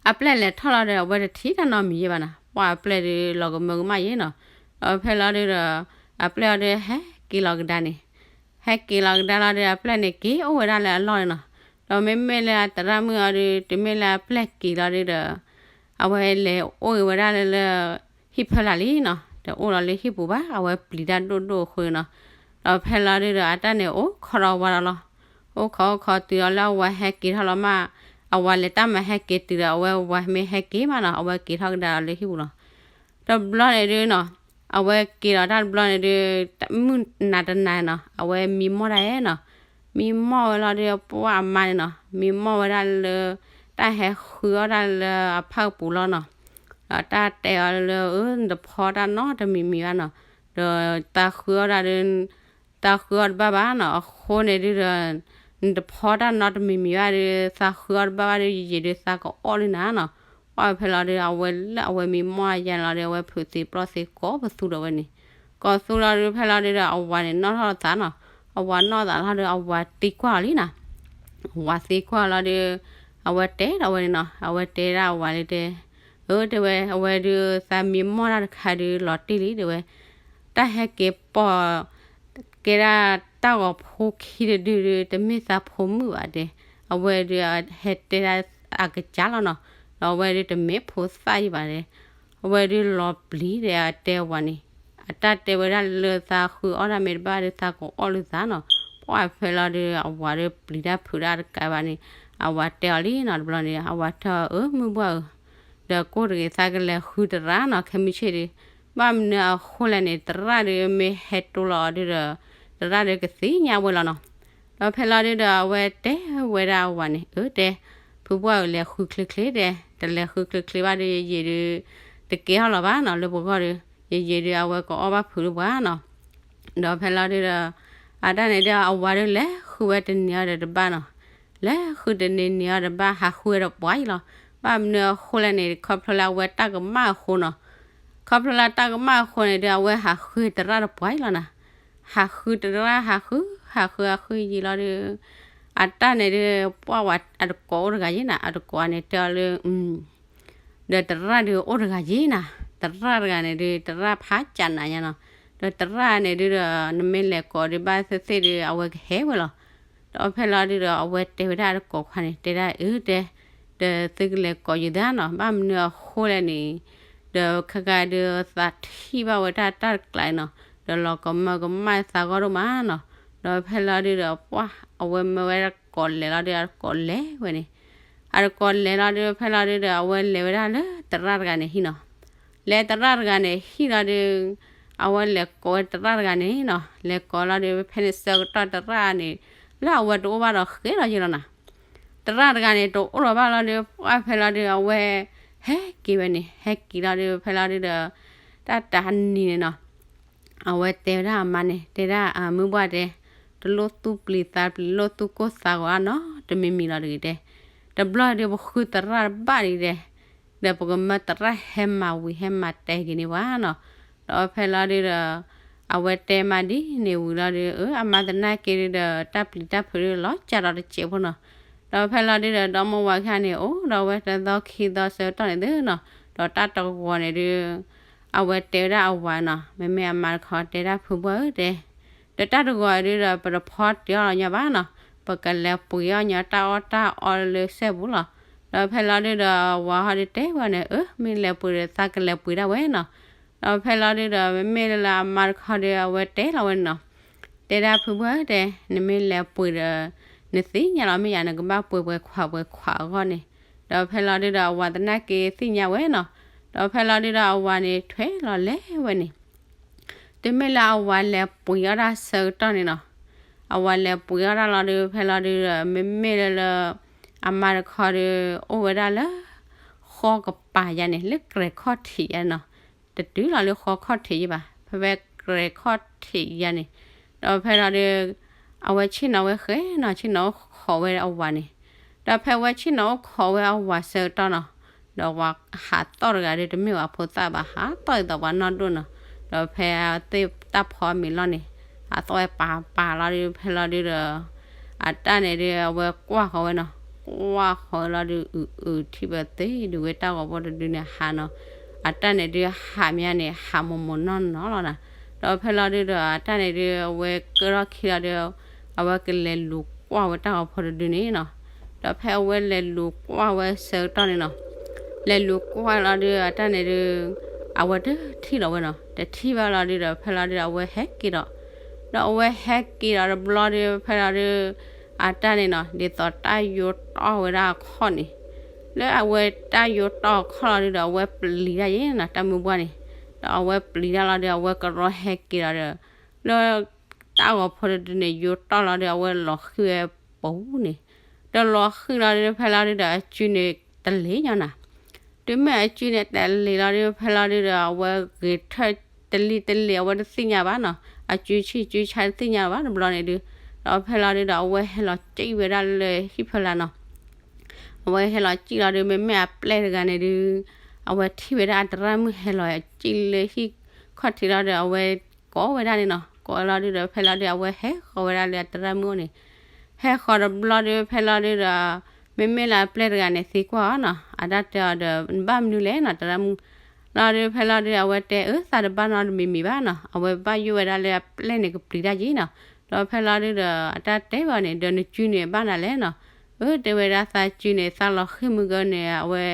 အပျဲၢ်လဲၤထီၣ်လီၤဒီး အဝဲတထံၣ်တၢ်နီတမံၤယဲၢ်ဘၣ်နၤ, ပှၢ်အပျဲၢ်ဒုလီၤကမၢကမၣ်ယဲၢ်နီၤ. ဒီးဖဲလီၤဒုဒီး အပျဲၢ်အီၤဒုဟဲက့ၤလီၤကဒါန့ၣ်, ဟဲက့ၤလီၤကဒါလီၤဒု အပျဲၢ်န့ၣ်က့ၤအိၣ်ဝဲဒၣ်လၢအလီၢ်န့ၣ်နီၤ. ဒီးမ့မ့ၢ်လၢအသရၣ်မုၣ်အီၤဒုး တမ့ၢ်လၢအပျဲၢ်က့ၤလီၤဒုးဒီး အဝဲလဲၤအိၣ်ဂ့ၤဝဲဒၣ်လၢ ဟံၣ်ဖၢလာ်လံနီၤ, တအိၣ်လီၤလၢဟံၣ်ပူၤဘၣ်, အဝဲပျံၤတၢ်ဒိၣ်ဒိၣ်အဃိနီၤ. ဒီးဖဲလီၤဒုးဒီး အတၢ်န့ၣ်အိၣ်ခိးဒီးဝၤဒီးလီၤ. အိၣ်ခိးအိၣ်ခိးတုၤအီၤလၢအဝၤဟဲက့ၤထီၣ်လီၤမး, အဝၤလဲၤတၢ်မၤဟဲက့ၤတုၤဒီး အဝဲဝၤမ့ၢ်ဟဲက့ၤမးနီၤ, အဝဲက့ၤထီၣ်ကဒါဒီးလၢဟံၣ်ပူၤလီၤ. တဘျီန့ၣ်ဒုးနီၤ, အဝဲက့ၤဒီးတၢ်တဘျီန့ၣ်ဒုး မုၢ်နၤတနၤနီၤ, အဝဲမံမီၢ်တၢ်နီၤ, မံမီၢ်ဝဲလီၤဒုး ပှၢ်အမါန့ၣ်နီၤ, မံမီၢ်ဝဲဒၣ်လၢ တၢ်ဟဲဃုအီၣ်တၢ်လၢအဖၢပူၤလီၤနီၤ. ဒီးတၢ်တဲအီၤလၢ အၢ နတဖီတၢ်နီတမံၤမံၤဘၣ်နီၤ, ဒီးသးဃုအီၣ်ဒၣ်ဒုး သးဃုအီၣ်တဘၣ်ဘၣ်နီၤ, အဃိန့ၣ်ဒုးဒီး နတဖီတၢ်နီတမံၤမံၤဘၣ်ဒုး သးဃုအီၣ်တဘၣ်ဘၣ်ဒုး ယယံာ်ဒုးသးကအီၣ်လံနၤနီၤ. ပှၢ်ဖဲလီၤဒုး အဝဲလၢအဝဲမံမီၢ်အယါန့ၣ်လီၤဒုး အဝဲဖုးသ့ပျီၢ်သ့ကိးပသူဒီးဝဲန့ၣ်, ကိးသူလီၤဒုး ဖဲလီၤဒုးဒီး အဝၤန့ၣ်နီၣ်ထီၣ်သးနီၤ, အဝၤနီၣ်သးလီၤဒုး အဝၤသံကွၢ်အီၤလံနီၤ. အဝၤသံကွၢ်လီၤဒုး အဝဲတဲဒီးဝဲန့ၣ်နီၤ, အဝဲတဲဒၣ်အဝၤလၢတဲ အၢ တဲဝဲ အဝဲဒုးသးမံမီၢ်တၢ်တခါဒုးလီၤတံၢ်လံတဲဝဲ, တၢ်ဟဲက့ၤပိာ် ကဲဒၣ်တၢ်ဂီၤဖိခံတဒုဒုး တမ့ၢ်သးဖိမုၣ်ဘၣ်တဲ, အဝဲဒုးဟဲတဲဒၣ်အကစၢ်လီၤနီၤ, ဒီးအဝဲဒုးတမ့ၢ်ဖိသၣ်ယံၤဘၣ်တဲ, အဝဲဒုးလီၤပျံၤဒီးအတဲဝၤန့ၣ်, အတၢ်တဲဝဲဒၣ်လၢသးဃုအီၣ်တၢ်မ့ၢ်တဘၣ်ဒုးသးကအီၣ်လၢသးနီၤ. ပှၢ်ဖဲလီၤဒုး အဝၤဒုးပျံၤတၢ်ဖုးတၢ်တကးဘၣ်န့ၣ်, အဝၤတဲအီၤလံနီၤတဘျီန့ၣ်, အဝၤတဲအီၤ အၢ မုၢ်ဘှၢ်ဧၢ, ဒီးကိၣ်တဂ့ၤ သးကလဲၤဃုသရၣ်နီၤ ခဲမုၢ်ဆ့ၣ်ဒုး, ဘၣ်မနုၤအဃိလဲၣ်န့ၣ် သရၣ်ဒုးမ့ၢ်ဟဲတိလီၤအီၤဒုးဒီး သရၣ်ဒုးကသ့ၣ်ညါဝဲလီၤနီၤ. ဒီးဖဲလီၤဒုးဒီး အဝဲတဲဝဲဒၣ်အဝၤန့ၣ်, အၢ တဲ ဖုဘှၢ်ဧၢ လဲၤဃုချ့ချ့တဲ, တလဲၤဃုချ့ချ့ဘၣ်ဒုး ယယံာ်ဒုး တကဲထီၣ်လီၤဘၣ်နီၤ လၢပဂီၢ်ဒုး, ယယံာ်ဒုး အဝဲကအီၣ်ဘၣ်ဖုးလၢပှၤနီၤ. ဒီးဖဲလီၤဒုးဒီး အတၢ်န့ၣ်ဒုး အဝၤဒုးလဲၤဃုဝဲတနံၤအီၤဒီးတဘၣ်နီၤ, လဲၤဃုတနံၤနံၤအီၤတဘၣ် ဟးဃုဝဲဒီးပှၤအံၤလီၤ. ဘၣ်မနုၤအဃိလဲၣ်န့ၣ် ခီဖျိလၢအဝဲတၢ်ကမၣ်အဃိနီၤ, ခီဖျိလၢတၢ်ကမၣ်အဃိန့ၣ်ဒုး အဝဲဟးဃုသရၣ်ဒီးပှၤအံၤလီၤနီၤ. ဟးဃုသရၣ် ဟးဃု ဟးဃု ဟးဃုယံာ်လီၤဒုး, အတၢ်န့ၣ်ဒုး ပှၢ်ဝဲအတကိးအိၣ်တဂၤယံၤနီၤ, အတကိးန့ၣ်တဲအီၤလၢ ဒီးသရၣ်ဒုးအိၣ်တဂၤယံၤနီၤ, သရၣ်တဂၤန့ၣ်ဒုး သရၣ်ဖးကၢ်နးညါနီၤ, ဒီးသရၣ်န့ၣ်ဒုးဒီး နမ့ၢ်လဲၤကိးဒုးဘၣ်သ့ၣ်သ့ၣ်ဒုး အဝဲကဟဲဝဲလီၤ. ဒီးဖဲလီၤဒုးဒီး အဝဲတဲဝဲဒၣ်အတကိးခွါန့ၣ် တဲဒၣ်အၢတဲ, ဒီးသုကလဲၤကိးယသးနီၤ, ဘၣ်မနုၤအဃိလဲၣ်န့ၣ်, ဒီးခဲကါဒုးသးထံၣ်ဘၣ်ဝဲဒၣ်တၢ်တကျးနီၤ, ဒီးလီၤကမၢကမၣ်သးဂီၢ်ဒိၣ်မးနီၤ. ဒီးဖဲလီၤဒုးဒီး ပှၢ်အဝဲမၢဝဲတကိးလဲၤလီၤဒုး အတကိးလဲၤဝဲန့ၣ် အတကိးလဲၤလီၤဒုး ဖဲလီၤဒုးဒီး အဝဲလဲၤဝဲဒၣ်လၢသရၣ်တဂၤန့ၣ်ဟံၣ်နီၤ, လဲၤသရၣ်တဂၤန့ၣ်ဟံၣ်လီၤဒုး, အဝဲလဲၤကိးဝဲသရၣ်တဂၤန့ၣ်နီၤ, လဲၤကိးလီၤဒုး ဖဲန့ၣ်ဆၢကတီၢ်သရၣ်န့ၣ် လၢအဝဲတအိၣ်ဘၣ်ဒီးဃဲလီၤယဲလီၤနီၤ. သရၣ်တဂၤန့ၣ် တအိၣ်လီၤဘၣ်လီၤဒုး ပှၢ်ဖဲလီၤဒုး အဝဲ ဟဲက့ၤဝဲန့ၣ် ဟဲက့ၤလီၤဒုး ဖဲလီၤဒုးဒီး တၢ်တဟါနံၤန့ၣ်နီၤ အဝဲတဲဝဲဒၣ်အမါန့ၣ် တဲဒၣ်အမုၢ်ဘှၢ်တဲ, တလိၣ်သူၣ်ပျံၤသးပျံၤ လိၣ်သူၣ်ကိၢ်သးဂီၤနီတမံၤမံၤလီၤတဂ့ၤတဲ, တဘျီဒုးပဃုသရၣ်တဘၣ်ဒံးတဲ, ဒီးပကမၢသရၣ်ဟဲမၤဝံၤဟဲမၤတဲာ်က့ၤန့ၢ်ပှၤနီၤ. ဒီးဖဲလီၤဒုးဒီး အဝဲတဲမါဒ်န့ၣ်ဝံၤလီၤဒုး အၢ အမါသနာ်က့ဒုးဒီး တၢ်ပျံၤတၢ်ဖုးဒုးလီၤကၢ်ဒီးတစဲးဖိနီၤ. ဒီးဖဲလီၤဒုးဒီး ဒီမါဝၤခံဂၤန့ၣ် အိၣ်ဒီးဝဲတသီခံသီဆၢကတီၢ်န့ၣ်သုနီၤ, ဒီးတၢ်တဂီၤန့ၣ်ဒုး အဝဲတဲဝဲဒၣ်အဝၤနီၤ, မ့မ့ၢ်အမါတခီတဲဒၣ်ဖုဘှၢ်ဧၢတဲ, ဒီးတၢ်တဂီၤဒုးဒီး ပတဖီတ့ၢ်အီၣ်လီၤညီဘၣ်နီၤ, ပကလဲၤပှ့ၤအီၣ်ညီတၢ်အီၣ်တၢ်အီလၢစဲပူၤလီၤ. ဒီးဖဲလီၤဒုးဒီး အဝၤဟီဒုးတဲဝဲန့ၣ် အၢ မ့ၢ်လဲၤပှ့ၤဒီးသးကလဲၤပှ့ၤဒၣ်ဝဲနီၤ. ဒီးဖဲလီၤဒုးဒီး မ့မ့ၢ်လၢအမါတခီဒုး အဝဲတဲလီၤဝဲန့ၣ်နီၤ, တဲဒၣ်ဖုဘှၢ်ဧၢတဲ, နမ့ၢ်လဲၤပှ့ၤဒီး နသ့ၣ်ညါလီၤမ့ၢ်ယၤ နကဘၣ်ပှ့ၤပှဲၤခွးပှဲၤခွးအဂီၢ်န့ၣ်. ဒီးဖဲလီၤဒုးဒီး အဝၤသနာ်က့သ့ၣ်ညါဝဲနီၤ. ဒီးဖဲလီၤဒုးဒီး အဝၤန့ၣ်ထွဲလီၤလဲၤဝဲန့ၣ် တုၤမ့ၢ်လၢအဝၤလဲၤပှ့ၤအီၣ်တၢ်ဆၢကတီၢ်န့ၣ်နီၤ, အဝၤလဲၤပှ့ၤအီၣ်တၢ်လီၤဒုး ဖဲလီၤဒုးဒီး မ့မ့ၢ်လၢလၢ အမါတခီဒုး အိၣ်ဝဲဒၣ်လၢ ဃီကပၤယါန့ၣ် လၢကြဲၤခီၣ်ထံးယါနီၤ, တတုၤလီၤလၢဃီခီၣ်ထံးယါဘၣ် ဖဲဝဲကြဲၤခီၣ်ထံးယါန့ၣ်. ဒီးဖဲလီၤဒုး အဝဲဆ့ၣ်နီၤဝဲဃဲနီၤ ဆ့ၣ်နီၤအိၣ်ခိးဝဲအဝၤန့ၣ်. ဒီးဖဲဝဲဆ့ၣ်နီၤအိၣ်ခိးဝဲအဝၤဆၢကတီၢ်နီၤ, ဒီးဝၤဟးသီၣ်တဂၤဒုး တမ့ၢ်ဝဲဖိသၣ်ဘၣ် ဟးသီၣ်ဒ်သိးပှၤနီၢ်ဒိၣ်နီၤ. ဒီးဖဲသ့ၣ်တၢ်ဖီမ့ၤလီၢ်န့ၣ် ဟးသီၣ်ဝဲပာ်ပာ်လီၤဒုး ဖဲလီၤဒုးဒီး အတၢ်န့ၣ်ဒုး အဝဲကွၢ်ဃီၤဝဲနီၤ, ကွၢ်ဃီၤဝဲလီၤဒုး အုးအုးထံၣ်ဝဲသ့ၣ်ဒုးဝဲတၢ်ဂီၤဖိတဒုန့ၣ် ဟးနီၤ, အတၢ်န့ၣ်ဒုးဟးမ့ၢ်န့ၣ် ဟးမိၢ်မိၢ်နီၢ်နီၢ်လီၤနီၤ. ဒီးဖဲလီၤဒုးဒီး အတၢ်န့ၣ်ဒုး အဝဲကၢထီၣ်ခံလီၤဒုး အဝဲကလဲၤလူၤကွၢ်ဝဲတၢ်ဂီၤဖိတဒုန့ၣ်နီၤ. ဒီးဖဲအဝဲလဲၤလူၤကွၢ်ဝဲဆၢကတီၢ်န့ၣ်နီၤ, လဲၤလူၤကွၢ်လီၤဒုး အတၢ်န့ၣ်ဒုး အဝဲတထံၣ်လီၤဝဲနီၤ, တထံၣ်ဘၣ်လီၤဒုးဒီး ဖဲလီၤဒုးဒီး အဝဲဟဲက့ၤဒီး, ဒီးအဝဲဟဲက့ၤဒီးတဘျီဒုး ဖဲလီၤဒုး အတၢ်န့ၣ်နီၤ ဒ်သိးတၢ်ယိတီၢ်ဝဲဒၣ်အခီၣ်န့ၣ်, လၢအဝဲတၢ်ယိတီၢ်အခီၣ်လီၤဒုးဒီး အဝဲပျံၤတၢ်ယဲနီၤ တၢ်မုၢ်ပှၢ်န့ၣ်, ဒီးအဝဲပျံၤတၢ်လီၤဒုး အဝဲကရီဟဲက့ၤလီၤဒီး လၢတၢ်ဂီၤဖိတဒုန့ၣ် ယိတီၢ်လီၤဒီး အဝဲလီၤဃံၣ်ဝဲပူၤန့ၣ်, ဒီးလီၤဃံၣ်လီၤဒုး ဖဲလီၤဒုးဒီး အစုန့ၣ်တလ့ၤညီနၤ, တုၤမ့ၢ်အစုန့ၣ်တလ့ၤလီၤဒုး ဖဲလီၤဒုးဒီး အဝဲဂဲၤထၢၣ်တလံၣ်တလံၣ် အဝဲတသ့ၣ်ညါဘၣ်နီၤ, အစုဆံၣ်စုဆါတသ့ၣ်ညါဘၣ်တဘျီန့ၣ်ဒုး, ဒီးဖဲလီၤဒုးဒီး အဝဲဟဲလီၤစံၣ်ဝဲဒၣ်လၢဟံၣ်ဖီလာ်နီၤ အဝဲဟဲလီၤစံၣ်လီၤဒုး မ့မ့ၢ်အပျဲၢ်တဂၤန့ၣ်ဒုး အဝဲထံၣ်ဝဲဒၣ်အသရၣ်မုၣ်ဟဲလီၤစံၣ်လၢဟံၣ်ခီၣ်ထံးလီၤဒီး အဝဲကိးဝဲဒၣ်န့ၣ်နီၤ, ကိးလီၤဒုးဒီး ဖဲလီၤဒုး အဝဲဟဲဃီၤဝဲဒၣ်လၢအသရၣ်မုၣ်အိၣ်န့ၣ်, ဟဲဃီၤတဘျီဒုး ဖဲလီၤဒုးဒီး မ့မ့ၢ်လၢအပျဲၢ်တဂၤန့ၣ်သံကွၢ်အီၤနီၤ, အတၢ်တဲအီၤဒီး နဘၣ်မနုၤလဲၣ်နီၤ သရၣ်မုၣ်, လီၤဒုး ဖဲလီၤဒုး အဝဲတဲအၢ သးတဘၣ်နီတမံၤမံၤဘၣ်နီၤ, အဝဲဘၣ်ယိၣ်ဝဲဒၣ်လၢအပျဲၢ်န့ၣ်ကပျံၤတၢ်ယဲနီၤ, ဒီးဖဲလီၤဒုးဒီး အတၢ်တဲဘၣ်န့ၣ် ဒီးနစုန့ၣ်ဘၣ်နၤလဲၣ်နီၤ, အၢ တဲဝဲဒၣ်သးစုန့ၣ် သးလီၤဃံၣ်မုၢ်ဂၢၢ်န့ၣ် အဝဲ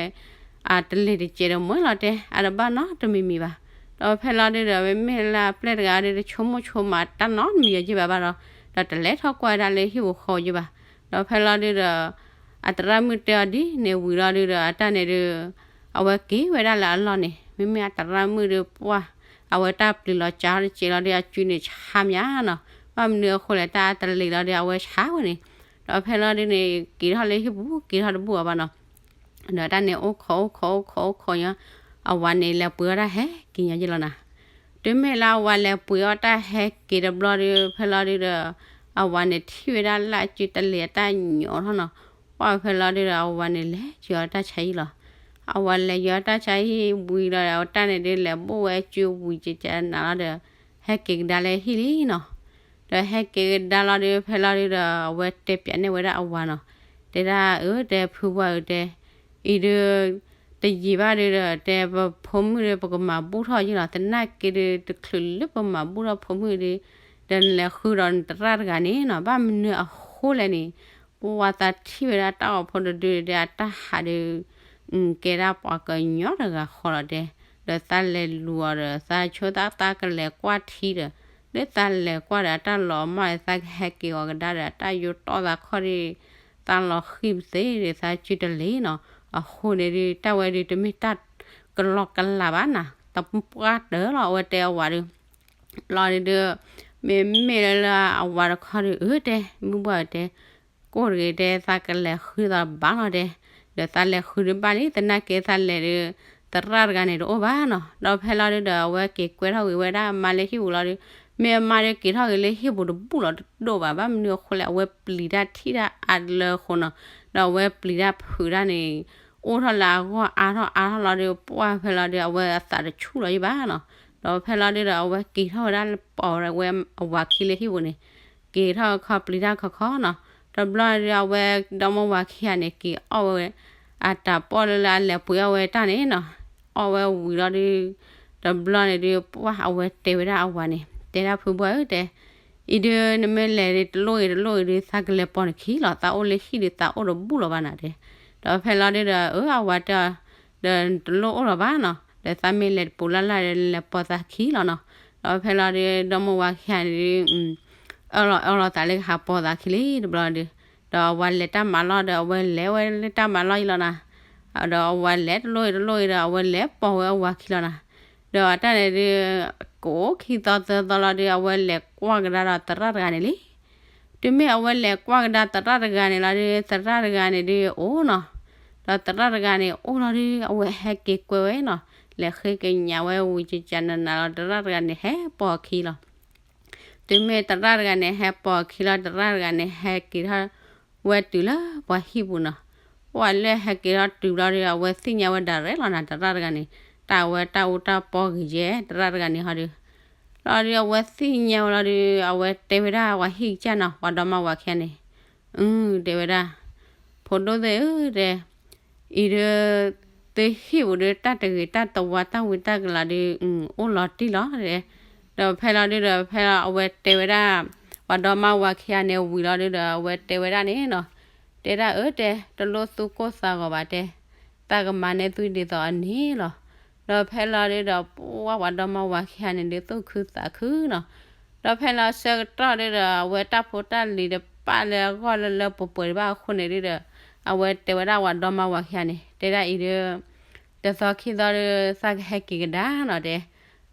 အတလ့ၤတစဲးဒီးမွဲလီၤတဲ အတဘၣ်နီတမံၤမံၤဘၣ်, ဒီးဖဲလီၤဒုးဒီး မ့မ့ၢ်လၢအပျဲၢ်တဂၤဒုး တဆိကမိၣ်ဆိကမးတၢ်နီတမံၤအီၤယ့ၢ်ဘၣ်ဘၣ်ဒီး ဒီးတလဲၤထီၣ်ကွၢ်ဝဲဒၣ်လၢဟံၣ်ပူၤဃီယ့ၢ်ဘၣ်, ဒီးဖဲလီၤဒုးဒီး အသရၣ်မုၣ်တဲအီၤဒ်န့ၣ်ဝံၤလီၤဒုးဒီး အတၢ်န့ၣ်ဒုး အဝဲက့ၤဝဲဒၣ်လၢအလီၢ်န့ၣ် မ့မ့ၢ်အသရၣ်မုၣ်ဒုးပှၢ် အဝဲတၢ်ပျံၤလီၤစှၤတစဲးလီၤဒုး အစုန့ၣ်ဆါမးနီၤ, ဘၣ်မနုၤအဃိလဲၣ် တၢ်တလ့ၤလီၤဒုး အဝဲဆါဝဲန့ၣ်, ဒီးဖဲလီၤဒုးန့ၣ် က့ၤထီၣ်လၢဟံၣ်ပူၤ က့ၤထီၣ်တဘူၣ်အီၤဘၣ်နီၤ, ဒီးတၢ်န့ၣ်အိၣ်ခိးအိၣ်ခိးအိၣ်ခိးအိၣ်ခိးညီ, အဝၤန့ၣ်လဲၤပှ့ၤအီၣ်တၢ်ဟဲက့ၤညီယ့ၢ်လီၤနၤ, တုၤမ့ၢ်လၢအဝၤလဲၤပှ့ၤအီၣ်တၢ်ဟဲက့ၤတဘျီဒုး ဖဲလီၤဒုးဒီး အဝၤန့ၣ်ထံၣ်ဝဲဒၣ်လၢအစုတလ့ၤအတၢ်ညီထီၣ်နီၤ, ပှၢ်ဖဲလီၤဒုးဒီး အဝၤန့ၣ်လဲၤယီၤတၢ်ဆါဟံၣ်လီၤ, အဝၤလဲၤယီၤတၢ်ဆါဟံၣ်ဝံၤလီၤဒီး အတၢ်န့ၣ်ဒုးလဲၤဘိၣ်ဝဲအစုဝံၤကကနၤလီၤဒီး ဟဲက့ၤကဒါလၢဟံၣ်လံနီၤ, ဒီးဟဲက့ၤကဒါလီၤဒုး ဖဲလီၤဒုးဒီး အဝဲတဲပၠးန့ၢ်ဝဲဒၣ်အဝၤနီၤ, တဲဒၣ်အၢ တဲဖုပှၢ်ဧၢတဲ အံၤဒုး တယံာ်ဘၣ်ဒုးဒီး တဲပဖိမုၣ်ဒုး ပကမၤဘူၣ်ထီၣ်ယ့ၢ်လီၤ, သနာ်က့ဒုး တချုးလၢပမၤဘူၣ်ထီၣ်ဖိမုၣ်ဒုး ဒီးနလဲၤဃုဒီးနသရၣ်တဂၤန့ၣ်နီၤ, ဘၣ်မနုၤအဃိလဲၣ်န့ၣ် ပှၤသးထံၣ်ဝဲဒၣ်တၢ်အိၣ်ဖှိၣ်တဒုဒီး အတၢ်ဟးဒုး ကဲဒၣ်ပှၤကညီတဂၤဃီလီၤတဲ, ဒီးသးလဲၤလူၤအီၤဒီး သးဆိသးသးကလဲၤကွၢ်ထံဒီး လၢသးလဲၤကွၢ်ဒီး အတၢ်လီၤမၢ်ဒီး သးကဟဲက့ၤအီၤကဒါဒီး အတၢ်ယိတီၢ်သးခီၣ်ဒီး သးလီၤဃံၣ်ပသ့ဒီး သးစုတလ့ၤနီၤ, အဃိန့ၣ်ဒုး တၢ်ဝဲဒုးတမ့ၢ်တၢ်ကလီကလးဘၣ်နီၤ, တပှၢ်တၢၢ်လီၤ အဝဲတဲအဝၤဒုး လီၤဒုး မ့မ့ၢ်လၢအဝၤတခီဒုး အၢတဲ မုၢ်ဘှၢ်တဲ ကိၢ်တဂ့ၤတဲ သးကလဲၤဃုသးဘၣ်လီၤတဲ, ဒီးသးလဲၤဃုဒုးဘၣ်လံ သနာ်က့သးလဲၤဒုး သရၣ်တဂၤန့ၣ်တအိၣ်ဘၣ်နီၤ, ဒီးဖဲလီၤဒုးဒီး အဝဲက့ၤကွဲထီၣ်ဂ့ၤဝဲဒၣ်အမါလၢဟံၣ်ပူၤလီၤဒုး, မ့ၢ်အမါဒုးက့ၤထီၣ်ဂ့ၤလၢဟံၣ်ပူၤတဘူၣ်လီၤတဒိၣ်ဘၣ်, ဘၣ်မနုၤအဃိလဲၣ် အဝဲပျံၤတၢ်ထံၣ်တၢ်အါလၢအဃိနီၤ, ဒီးအဝဲပျံၤတၢ်ဖုးတၢ်န့ၣ် အိၣ်ထီၣ်လၢအဂီၢ်အါထီၣ်အါထီၣ်လီၤဒုး ပှၢ်ဖဲလီၤဒုး အဝဲအသးတဆူၣ်လီၤယံၢ်ဘၣ်နီၤ, ဒီးဖဲလီၤဒုးဒီး အဝဲက့ၤထီၣ်ဝဲဒၣ်ပိာ်ဝဲအဝၤခံလၢဟံၣ်ပူၤန့ၣ် က့ၤထီၣ်ခီပျံၤတၢ်ခီခီနီၤ, တဘျီဒုး အဝဲဒီမါဝၤခံဂၤန့ၣ် က့ၤအီၣ်ဝဲ အတၢ်ပီၣ်လၢလၢအလဲၤပှ့ၤအီၣ်ဝဲတၢ်န့ၣ်နီၤ, အီၣ်ဝဲဝံၤလီၤဒုး တဘျီန့ၣ်ဒုး ပှၢ်အဝဲတဲဝဲဒၣ်အဝၤန့ၣ် တဲဒၣ်ဖုဘှၢ်ဧၢတဲ အံၤဒုး နမ့ၢ်လဲၤတလိၣ်ဂ့ၤတလိၣ်ဂ့ၤဒုး သးကလဲၤပိာ်နခံလီၤ, သးအိၣ်လၢဟံၣ်ဒုး သးအိၣ်တဘူၣ်လီၤဘၣ်နၤတဲ, ဒီးဖဲလီၤဒုးဒီး အၢ အဝၤတဲအီၤ ဒီးနတလိၣ်အိၣ်လီၤဘၣ်နီၤ, ဒီးသးမ့ၢ်လဲၤတပူၤလၢ်လၢ်ဒီး နလဲၤပိာ်သးခံလီၤနီၤ, ဒီးဖဲလီၤဒုး ဒီမါဝၤခံဂၤန့ၣ်ဒုး အၢၣ်လီၤအၢၣ်လီၤသးလၢကဟးပိာ်သးခံလံတဘျီဒုး, ဒီးအဝၤလဲၤတၢ်မၤလီၢ်ဒီး အဝဲလဲၤဝဲလၢတၢ်မၤလီၢ်အံၤလီၤနၤ, ဒီးအဝၤလဲၤတလိၣ်ဂ့ၤတလိၣ်ဂ့ၤဒီး အဝဲလဲၤပိာ်ဝဲအဝၤခံလီၤနၤ, ဒီးအတၢ်န့ၣ်ဒုး ကအိၣ်ခံသီသၢသီလီၤဒုး အဝဲလဲၤကွၢ်ကဒါဒီးသရၣ်တဂၤန့ၣ်လံ တုၤမ့ၢ်အဝဲလဲၤကွၢ်ကဒါသရၣ်တဂၤန့ၣ်လီၤဒုး သရၣ်တဂၤန့ၣ်ဒုးအိၣ်နီၤ, ဒီးသရၣ်တဂၤန့ၣ်အိၣ်လီၤဒုး အဝဲဟဲက့ၤကွဲဝဲနီၤ, လဲၤဃ့ကညးဝဲဝံၤ ကကနနၤလီၤ သရၣ်တဂၤန့ၣ်ဟဲပိာ်အခံလီၤ. တုၤမ့ၢ်သရၣ်တဂၤန့ၣ်ဟဲပိာ်အခံလီၤ သရၣ်တဂၤန့ၣ်ဟဲက့ၤထီၣ် ဝဲတုၤလၢပှၤဟံၣ်ပူၤနီၤ, ပှၤလၢဟဲက့ၤထီၣ်တုၤဘျီဒုး အဝဲသ့ၣ်ညါဝဲဒၣ်ရဲၣ်လီၤနၤ သရၣ်တဂၤန့ၣ်, တၢ်ဝဲတၢ်အူတၢ်ပီဂ့ၤယဲ သရၣ်တဂၤန့ၣ်ဟီဒုး လီၤဒုးအဝဲသ့ၣ်ညါဝဲလီၤဒုး အဝဲတဲဝဲဒၣ်ပှၤဟံၣ်ကစၢ်နီၤ ပှၤဒီမါဝၤခံဂၤန့ၣ်, အု တဲဝဲဒၣ်, ဖိဒိၣ်သ့ၣ်ဧၢတဲ, အံၤဒုး သုဟံၣ်ပူၤဒုး တၢ်တဂ့ၤတၢ်တဝါတၢ်ဝံတၢ်ကလၤဒုး အိၣ်လီၤတံၢ်လီၤတဲ, ဒီးဖဲလီၤဒုးဒီး ဖဲလီၤအဝဲတဲဝဲဒၣ် ပှၤဒီမါဝၤခံဂၤန့ၣ်ဝံၤလီၤဒုးဒီး အဝဲတဲဝဲဒၣ်န့ၣ်နီၤ, တဲဒၣ်အၢတဲ, တလိၣ်သူၣ်ကိၢ်သးဂီၤဘၣ်တဲ, သးကမၤန့ၢ်သုဒ်သိးအန့ၣ်လီၤ. ဒီးဖဲလီၤဒုဒီး ပှၢ်ပှၤဒီမါဝၤခံဂၤန့ၣ်ဒုး သူၣ်ခုသးခုနီၤ. ဒီးဖဲလီၤဆၢကတီၢ်ဒုဒီး အဝဲတၢ်ဖိတၢ်လံၤတပာ်လၢအဂီၢ်လၢလၢပှဲၤပှဲၤဒံးဘၣ်အဃိန့ၣ်ဒုဒီး အဝဲတဲဝဲဒၣ်ပှၤဒီမါဝၤခံဂၤန့ၣ် တဲဒၣ်အံၤဒု တသီခံသီဒု သးကဟဲက့ၤကဒါနီၤတဲ.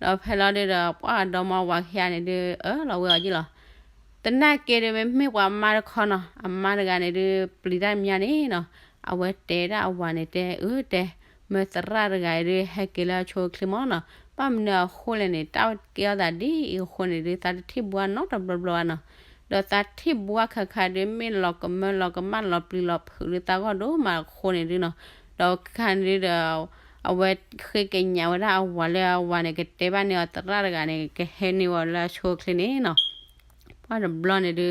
ဒီးဖဲလီၤဒုဒီး ပှၢ်ပှၤဒီမါဝၤခံဂၤန့ၣ်ဒု အၢၣ်လီၤဝဲအီၤယ့ၣ်လီၤ. သနာ်က့ဒု မ့မ့ၢ်ပှၤမါတခီနီၤ, အမါတဂၤန့ၣ်ဒု ပျံၤတၢ်မါန့ၣ်နီၤ, အဝဲတဲဒၣ်အဝၤန့ၣ်တဲ အၢတဲ, မ့ၢ်သရၣ်တဂၤအံၤဒု ဟဲက့ၤလၢအဆိအချ့မၢ်နီၤ, ဘၣ်မနုၤအဃိလဲၣ်န့ၣ် တၢ်ကဲထီၣ်သးဒ်အံၤအဃိန့ၣ်ဒု သးတထံၣ်ဘှါနီတဘျီဘျီဘၣ်နီၤ. ဒီးသးထံၣ်ဘှါခါခါဒု မ့ၢ်လီၤကမၢလီၤကမၣ်လီၤပျံၤလီၤဖုးဒု သးဂီၢ်ဒိၣ်မးအဃိန့ၣ်ဒုနီၤ, ဒီးခါန့ၣ်ဒုဒီး အဝဲဃ့ကညးဝဲဒၣ်အဝၤလၢအဝၤန့ၣ် ကတဲဘၣ်န့ၢ်အီၤသရၣ်တဂၤန့ၣ် ကဟဲန့ၢ်ဝဲလၢအဆိအချ့န့ၣ်နီၤ. ပှၢ်တဘျီန့ၣ်ဒု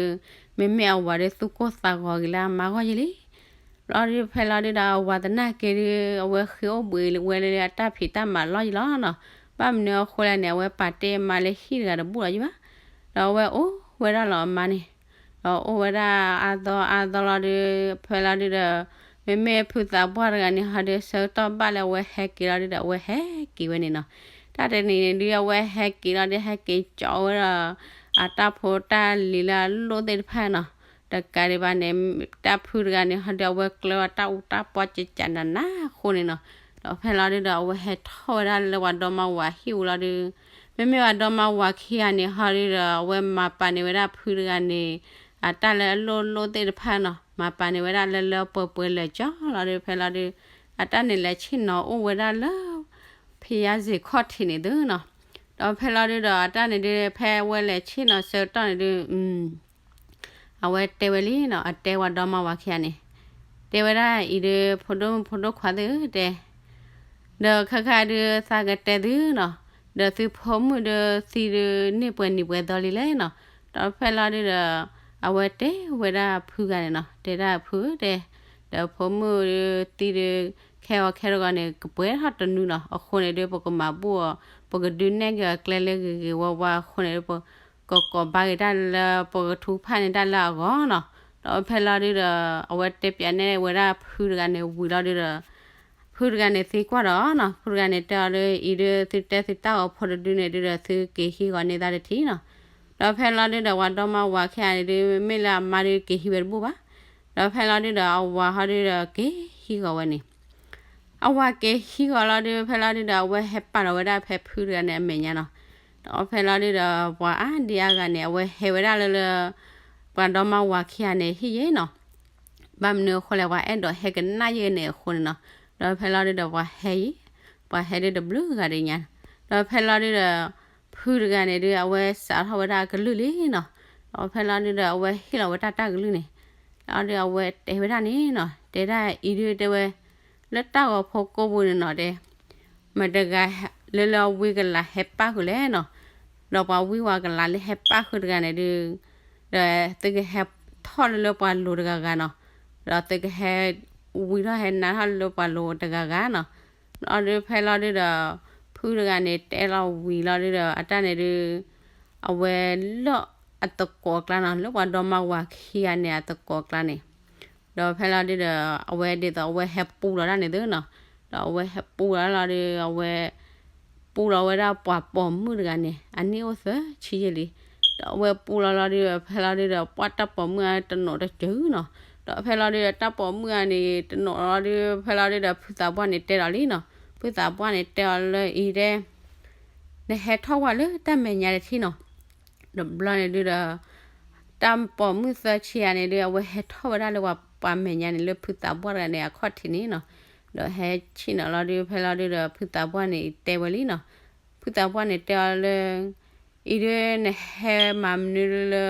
မ့မ့ၢ်အဝၤဒုသူၣ်ကိၢ်သးဂီၤက့ၤလၢအမါဂီၢ်ယ့ၣ်လံ. ဘျီဒုဖဲလီၤဒုဒီး အဝၤသနာ်က့ဒု အဝဲဃ့အိၣ်ဘှံးဝဲလၢအတၢ်ဖံးတၢ်မၤလီၢ်ယ့ၣ်လီၤနီၤ. ဘၣ်မနုၤအဃိလဲၣ်န့ၣ် အဝဲပာ်တ့ၢ်အမါလၢဟံၣ်တဂၤတဘူၣ်လီၤယ့ၣ်ဘၣ်. ဒီးအဝဲအိၣ်ဝဲဒၣ်လီၤအမါန့ၣ်, ဒီးအိၣ်ဝဲဒၣ်အါသီအါသီလီၤဒု ဖဲလီၤဒုဒီး မ့မ့ၢ်ဖုသးပှၢ်တဂၤန့ၣ်ဟီဒု ဆၢကတီၢ်ဘၣ်လၢအဝဲဟဲက့ၤလီၤဒုဒီး အဝဲဟဲက့ၤဝဲန့ၣ်နီၤ. တၢ်တနံၤန့ၣ်ဒု အဝဲဟဲက့ၤလီၤဒု ဟဲက့ၤကၠီဝဲဒီး အတၢ်ဖိတၢ်လံၤလၢအလိၣ်သ့ၣ်တဖၣ်နီၤ. တကးဒံးဘၣ်န့ၣ် တၢ်ဖုတဂၤန့ၣ်ဟီဒု အဝဲကျၢၤဝဲတၢ်အူတၢ်ပီကကးနးနးအဃိန့ၣ်နီၤ. ဒီးဖဲလီၤဒုဒီး အဝဲဟဲထီၣ်ဝဲဒၣ်လၢပှၤဒီမါဝၤဟံၣ်အူလီၤဒု မ့မ့ၢ်ပှၤဒီမါဝၤခံဂၤန့ၣ်ဟီဒုဒီး အဝဲမၤပာ်န့ၢ်ဝဲဒၣ်ဖုတဂၤန့ၣ် အတၢ်လၢအလိၣ်လိၣ်သ့ၣ်တဖၣ်နီၤ, မၤပာ်န့ၢ်ဝဲဒၣ်လၢလၢပှဲၤပှဲၤလၢာ်ကၠီလီၤဒု ဖဲလီၤဒု အတၢ်န့ၣ်လဲၤဆ့ၣ်နီၤအိၣ်ဝဲဒၣ်လၢ ဖယါစ့ၢ်ခီၣ်ထံးန့ၣ်သုနီၤ. ဒီးဖဲလီၤဒုဒီး အတၢ်န့ၣ်ဒု ဖဲအဝဲလဲၤဆ့ၣ်နီၤဆၢကတီၢ်န့ၣ်ဒု အဝဲတဲဝဲလံနီၤ, အတဲပှၤဒီမါဝၤခံဂၤန့ၣ်, တဲဝဲဒၣ်အံၤဒု ဖိဒိၣ်မုၣ်ဖိဒိၣ်ခွါသ့ၣ်ဧၢတဲ ဒီးခဲခါဒုသးကတဲသုနီၤ, ဒီးသုဖိမုၣ်ဒုသံဒု န့ၢ်ပှဲၤနံၤပှဲၤသီလံလဲၣ်နီၤ. ဒီးဖဲလီၤဒုဒီး အဝဲတဲဝဲဒၣ်ဖုဂၤန့ၣ်နီၤ, တဲဒၣ်ဖုဧၢတဲ, ဒီးဖိမုၣ်ဒုသံဒု ခဲအီၤခဲတဂီၤန့ၣ် ကပှဲၤထီၣ်တနုၤနီၤ, အဃိန့ၣ်ဒု ပကမၤဘူၣ်အီၤ, ပကဒုးနဲၣ်က့ၤအီၤကျဲလၢဂ့ၤဂ့ၤဝါဝါအဃိန့ၣ်ဒု ပကကိးဘါက့ၤတၢ်လၢ ပကထူဖၣ်န့ၢ်တၢ်လၢအဂီၢ်နီၤ. ဒီးဖဲလီၤဒုဒီး အဝဲတဲပၠးန့ၢ်ဝဲဒၣ်ဖုတဂၤန့ၣ်ဝံၤလီၤဒုဒီး ဖုတဂၤန့ၣ်သံကွၢ်ဒီးနီၤ, ဖုတဂၤန့ၣ်တဲအီၤလၢ အံၤဒု သုတဲသုတၢ်ဂီၤဖိတဒုန့ၣ်ဒုဒီး သုက့ၤဟံးဂီၤန့ၢ်သးတထံၣ်နီၤ. ဒီးဖဲလီၤဒုဒီး ပှၤဒီမါဝၤခံဂၤန့ၣ်ဒု မ့ၢ်လၢအမါဒုက့ၤဟံးဝဲတဘူၣ်ဘၣ်. ဒီးဖဲလီၤဒုဒီး အဝၤဟီဒုဒီးက့ၤဟံးဂီၤဝဲန့ၣ် အဝၤက့ၤဟံးဂီၤလီၤဒု ဖဲလီၤဒုဒီး အဝဲဟဲပာ်လီၤဝဲဒၣ်ဖဲဖုတဂၤန့ၣ်အမဲာ်ညါနီၤ. ဒီးဖဲလီၤဒုဒီး ပှၤအါဒံအါဂၤန့ၣ် အဝဲဟဲဝဲဒၣ်လၢလၢ ပှၤဒီမါဝၤခံဂၤန့ၣ်ဟံၣ်ယ့ၣ်နီၤ. ဘၣ်မနုၤအဃိလဲၣ် ပှၤအဲၣ်ဒိးဟဲကနၣ်ယ့ၣ်န့ၣ်အဃိန့ၣ်နီၤ. ဒီးဖဲလီၤဒုဒီး ပှၤဟဲယ့ၣ်, ပှၤဟဲဒုတဘျုးဂၤဒံးညါ. ဒီးဖဲလီၤဒုဒီး ဖုတဂၤန့ၣ်ဒု အဝဲစးထီၣ်ဝဲဒၣ်အကလုၢ်လံနီၤ. ဒီးဖဲလီၤဒုဒီး အဝဲဟ့ၣ်လီၤဝဲတၢ်တၢ်ကလုၢ်န့ၣ်, ဒီးအဝဲတဲဝဲဒၣ်န့ၣ်နီၤ, တဲဒၣ်အံၤဒုတဲဝဲ လၢတၢ်ဂီၤဖိကိးပူၤန့ၣ်နီၤတဲ မတၤတဂၤလၢလၢဝံကလၤဟဲပၣ်ဃုာ်လဲၣ်နီၤ. ဒီးပှၤဝံဝၤကလၤလၢဟဲပၣ်ဃုာ်တဂၤန့ၣ်ဒု ဒီးသုကဟဲထီၣ်လၢလၢပှၤလိၤတဂၤဂၤနီၤ. ဒီးသုကဟဲဝံထီၣ်ဟဲနါထီၣ်လၢပှၤလိၤတဂၤဂၤနီၤ. ဒီးဒုဖဲလီၤဒုဒီး ဖုတဂၤန့ၣ်တဲလီၤဝံၤလီၤဒုဒီး အတၢ်န့ၣ်ဒု အဝဲလၢအသကိးအကျါနီၤ, လၢပှၤဒီမါဝၤခံဂၤန့ၣ်အသကိးအကျါန့ၣ် ဒီးဖဲလီၤဒုဒီး အဝဲဒ်သိးအဝဲဟဲပူလီၤတၢ်န့ၣ်သုနီၤ. ဒီးအဝဲဟဲပူလီၤလီၤဒု အဝဲပူလီၤဝဲဒၣ်ပှၤပိာ်မုၣ်တဂၤန့ၣ် အနံၣ်အိၣ်သၢဆံယဲၢ်လံ. ဒီးအဝဲပူလီၤလီၤဒုဒီး ဖဲလီၤဒုဒီး ပှၢ်တၢ်ပိာ်မုၣ်အတနီၤတစၢၤနီၤ. ဒီးဖဲလီၤဒုဒီး တၢ်ပိာ်မုၣ်အန့ၣ်တနီၤလီၤဒု ဖဲလီၤဒုဒီး ဖုသးပှၢ်န့ၣ်တဲဒီးလံနီၤ. ဖုသးပှၢ်န့ၣ်တဲအီၤလၢအံၤတဲ နဟဲထီၣ်ဝဲလၢတၢ်မဲာ်ညါတထံၣ်နီၤ. ဒီးဘျီန့ၣ်ဒုဒီး တၢ်ပိာ်မုၣ်သၢဆံဂၤန့ၣ်ဒု အဝဲဟဲထီၣ်ဝဲဒၣ်လၢပှၤမဲာ်ညါန့ၣ် လၢဖုသးပှၢ်တဂၤန့ၣ် အခီၣ်ထံးန့ၣ်နီၤ. ဒီးဟဲဆ့ၣ်နီၤလီၤဒု ဖဲလီၤဒုဒီး ဖုသးပှၢ်န့ၣ်တဲဝဲလံနီၤ. ဖုသးပှၢ်န့ၣ်တဲအီၤလၢ အံၤဒု နဟဲမၤမနုၤလၢ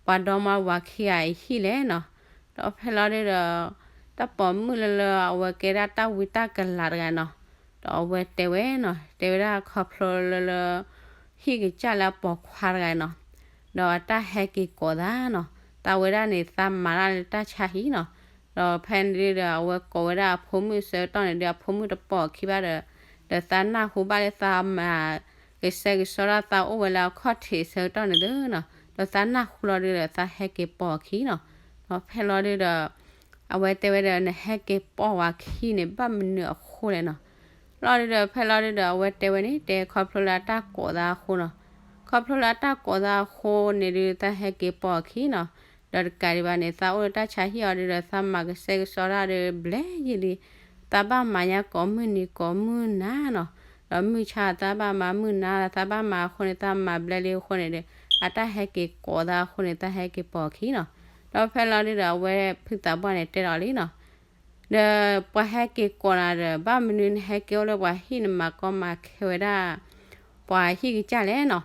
ပှၤဒီမါဝၤခံဂၤအံၤဟံၣ်လဲၣ်နီၤ. ဒီးဖဲလီၤဒုဒီး တၢ်ပိာ်မုၣ်လၢလၢအဝဲကဲဒၣ်တၢ်ဝံတၢ်ကလၤတဂၤနီၤ. ဒီးအဝဲတဲဝဲနီၤ, တဲဝဲဒၣ်ခီဖျိလၢလၢ ဟံၣ်ကစၢ်လၢအပိာ်ခွါတဂၤနီၤ. ဒီးအတၢ်ဟဲက့ၤကိးသးနီၤ. သးဝဲဒၣ်န့ၣ် သးမၤတၢ်လၢတၢ်ဆါဟံၣ်နီၤ. ဒီးဖဲန့ၣ်ဒုဒီး အဝဲကိးဝဲဒၣ်အဖိမုၣ်ဆၢကတီၢ်န့ၣ်ဒု အဖိမုၣ်တပိာ်အခံဘၣ်ဒီး ဒီးသးနၢ်ဟူဘၣ်လၢသးမၤ ကဆှဲကဆှီဒၣ်သးအိၣ်ဝဲလၢအခီၣ်ထံးဆၢကတီၢ်န့ၣ်သုနီၤ. ဒီးသးနၢ်ဟူလီၤဒုဒီး သးဟဲက့ၤပိာ်အခံနီၤ. ဒီးဖဲလီၤဒုဒီး အဝဲတဲဝဲဒီး နဟဲက့ၤပိာ်ဝဲအခံန့ၣ် ဘၣ်မနုၤအဃိလဲၣ်နီၤ. လီၤဒုဒီး ဖဲလီၤဒုဒီး အဝဲတဲဝဲန့ၣ် တဲခီဖျိလၢအတၢ်ကိးသးအဃိနီၤ. ခီဖျိလၢအတၢ်ကိးသးအဃိန့ၣ်ဒု သးဟဲက့ၤပိာ်အခံနီၤ. ဒီးတကးဒံးဘၣ်န့ၣ် သးအိၣ်လၢတၢ်ဆါဟံၣ်အီၤဒုဒီး သးမၤကစဲကစီဒၣ်ဒီး ဘျဲယံာ်လံ. သးဘၣ်မၤညါကိးမုၢ်နံၤကိးမုၢ်နၤနီၤ. ဒီးမုၢ်ဆါသးဘၣ်မၤမုၢ်နၤ သးဘၣ်မၤအဃိန့ၣ် သးမၤဘျဲလံအဃိန့ၣ်ဒီး အတၢ်ဟဲက့ၤကိးသးအဃိန့ၣ် သးဟဲက့ၤပိာ်အခံနီၤ. ဒီးဖဲလီၤဒုဒီး အဝဲဖုသးပှၢ်န့ၣ်တဲလီၤလံနီၤ. ဒီးပှၤဟဲက့ၤကိးနၤဒီး ဘၣ်မနုၤနဟဲက့ၤအိၣ်လၢပှၤဟံၣ် နမၤကီမၤခဲဝဲဒၣ် ပှၤဟံၣ်ကစၢ်လဲၣ်နီၤ.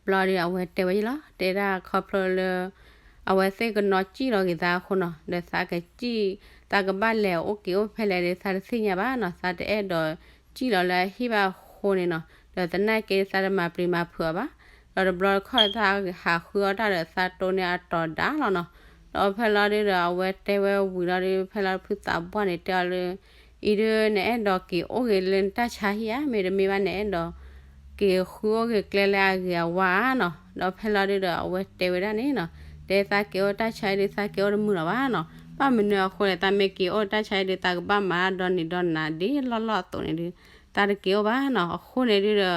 ဘျီဒုးအဝဲတဲဝဲယလီၤ, တဲဒၣ်ခီဖျိလၢ အဝဲသ့ၣ်ကနီၣ်စံၣ်လီၤက့ၤသးအဃိနီၤ, ဒီးသးကစံၣ် သးကဘၣ်လဲၤအိၣ်က့ၤအိၣ်ဖဲလဲၣ်ဒီး သးတသ့ၣ်ညါဘၣ်နီၤ, သးတအဲၣ်ဒိးစံၣ်လီၤလၢအဟံၣ်ဘၣ်အဃိန့ၣ်နီၤ, ဒီးသနာ်က့သးတမၤပျံၤမၤဖုးအီၤဘၣ်, ဒီးတဘျီတခီၣ်သးဟးဃုအီၣ်တၢ်ဒီးသးတိၢ်န့ၢ်အတီၤဒါလီၤနီၤ. ဒီးဖဲလီၤဒုးဒီး အဝဲတဲဝဲဝံၤလီၤဒုး ဖဲလီၤဖုသးပှၢ်န့ၣ်တဲအီၤလၢ အံၤဒုး နအဲၣ်ဒိးက့ၤအိၣ်ဂ့ၤလၢနတၢ်ဆါဟံၣ်ဧါ, မ့တမ့ၢ်ဘၣ် နအဲၣ်ဒိးက့ၤဃုအိၣ်ဂ့ၤကျဲလၢအဂ့ၤအဝါဧါနီၤ. ဒီးဖဲလီၤဒုးဒီး အဝဲတဲဝဲဒၣ်န့ၣ်နီၤ, တဲသးက့ၤအိၣ်တၢ်ဆါဟံၣ်ဒုး သးက့ၤအိၣ်တမုာ်လီၤဘၣ်နီၤ. ဘၣ်မနုၤအဃိလဲၣ်, သးမ့ၢ်က့ၤအိၣ်တၢ်ဆါဟံၣ်ဒုး သးကဘၣ်မၤတၢ်ဒီနံၤဒီနၤဒ်လီၢ်လီၢ်အသိးန့ၣ်ဒုး သးတက့ၤအိၣ်ဘၣ်နီၤ. အဃိန့ၣ်ဒုးဒီး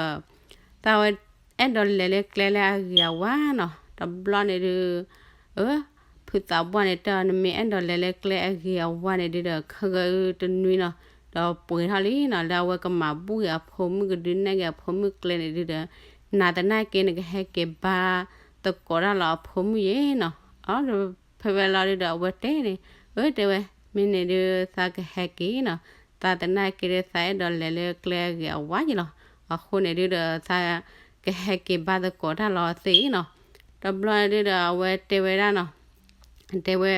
သးဝဲအဲၣ်ဒိးလဲၤလၢကျဲလၢအဂ့ၤအဝါနီၤ. တဘျီန့ၣ်ဒုး အၢ ဖုသးပှၢ်န့ၣ်တဲအီၤ နမ့ၢ်အဲၣ်ဒိးလဲၤလၢကျဲအဂ့ၤအဝါန့ၣ်ဒုးဒီး ခဲဂၤအုတနွံနီၤ, ဒီးပှဲၤထီၣ်လံနီၤ, လၢအဝဲကမၤဘူၣ်က့ၤအဖိမုၣ် ကဒုးနဲၣ်က့ၤအဖိမုၣ်ကျဲန့ၣ်ဒုးဒီး နၤသနာ်က့နကဟဲက့ၤဘါသကိးတၢ်လီၤအဖိမုၣ်ယဲနီၤ. အၢ ဖဲဝဲလီၤဒုးဒီး အဝဲတဲန့ၣ်, အၢ တဲဝဲ, မ့ၢ်န့ၣ်ဒုး သးကဟဲက့ၤနီၤ, သးသနာ်က့ဒုး သးအဲၣ်ဒိးလဲၤလၢကျဲအဂ့ၤအဝါယဲလီၤ. အဃိန့ၣ်ဒုးဒီး သးကဟဲက့ၤဘါသကိးတၢ်လီၤသ့ၣ်နီၤ. တဘျီန့ၣ်ဒုးဒီး အဝဲတဲဝဲဒၣ်နီၤ, တဲဝဲ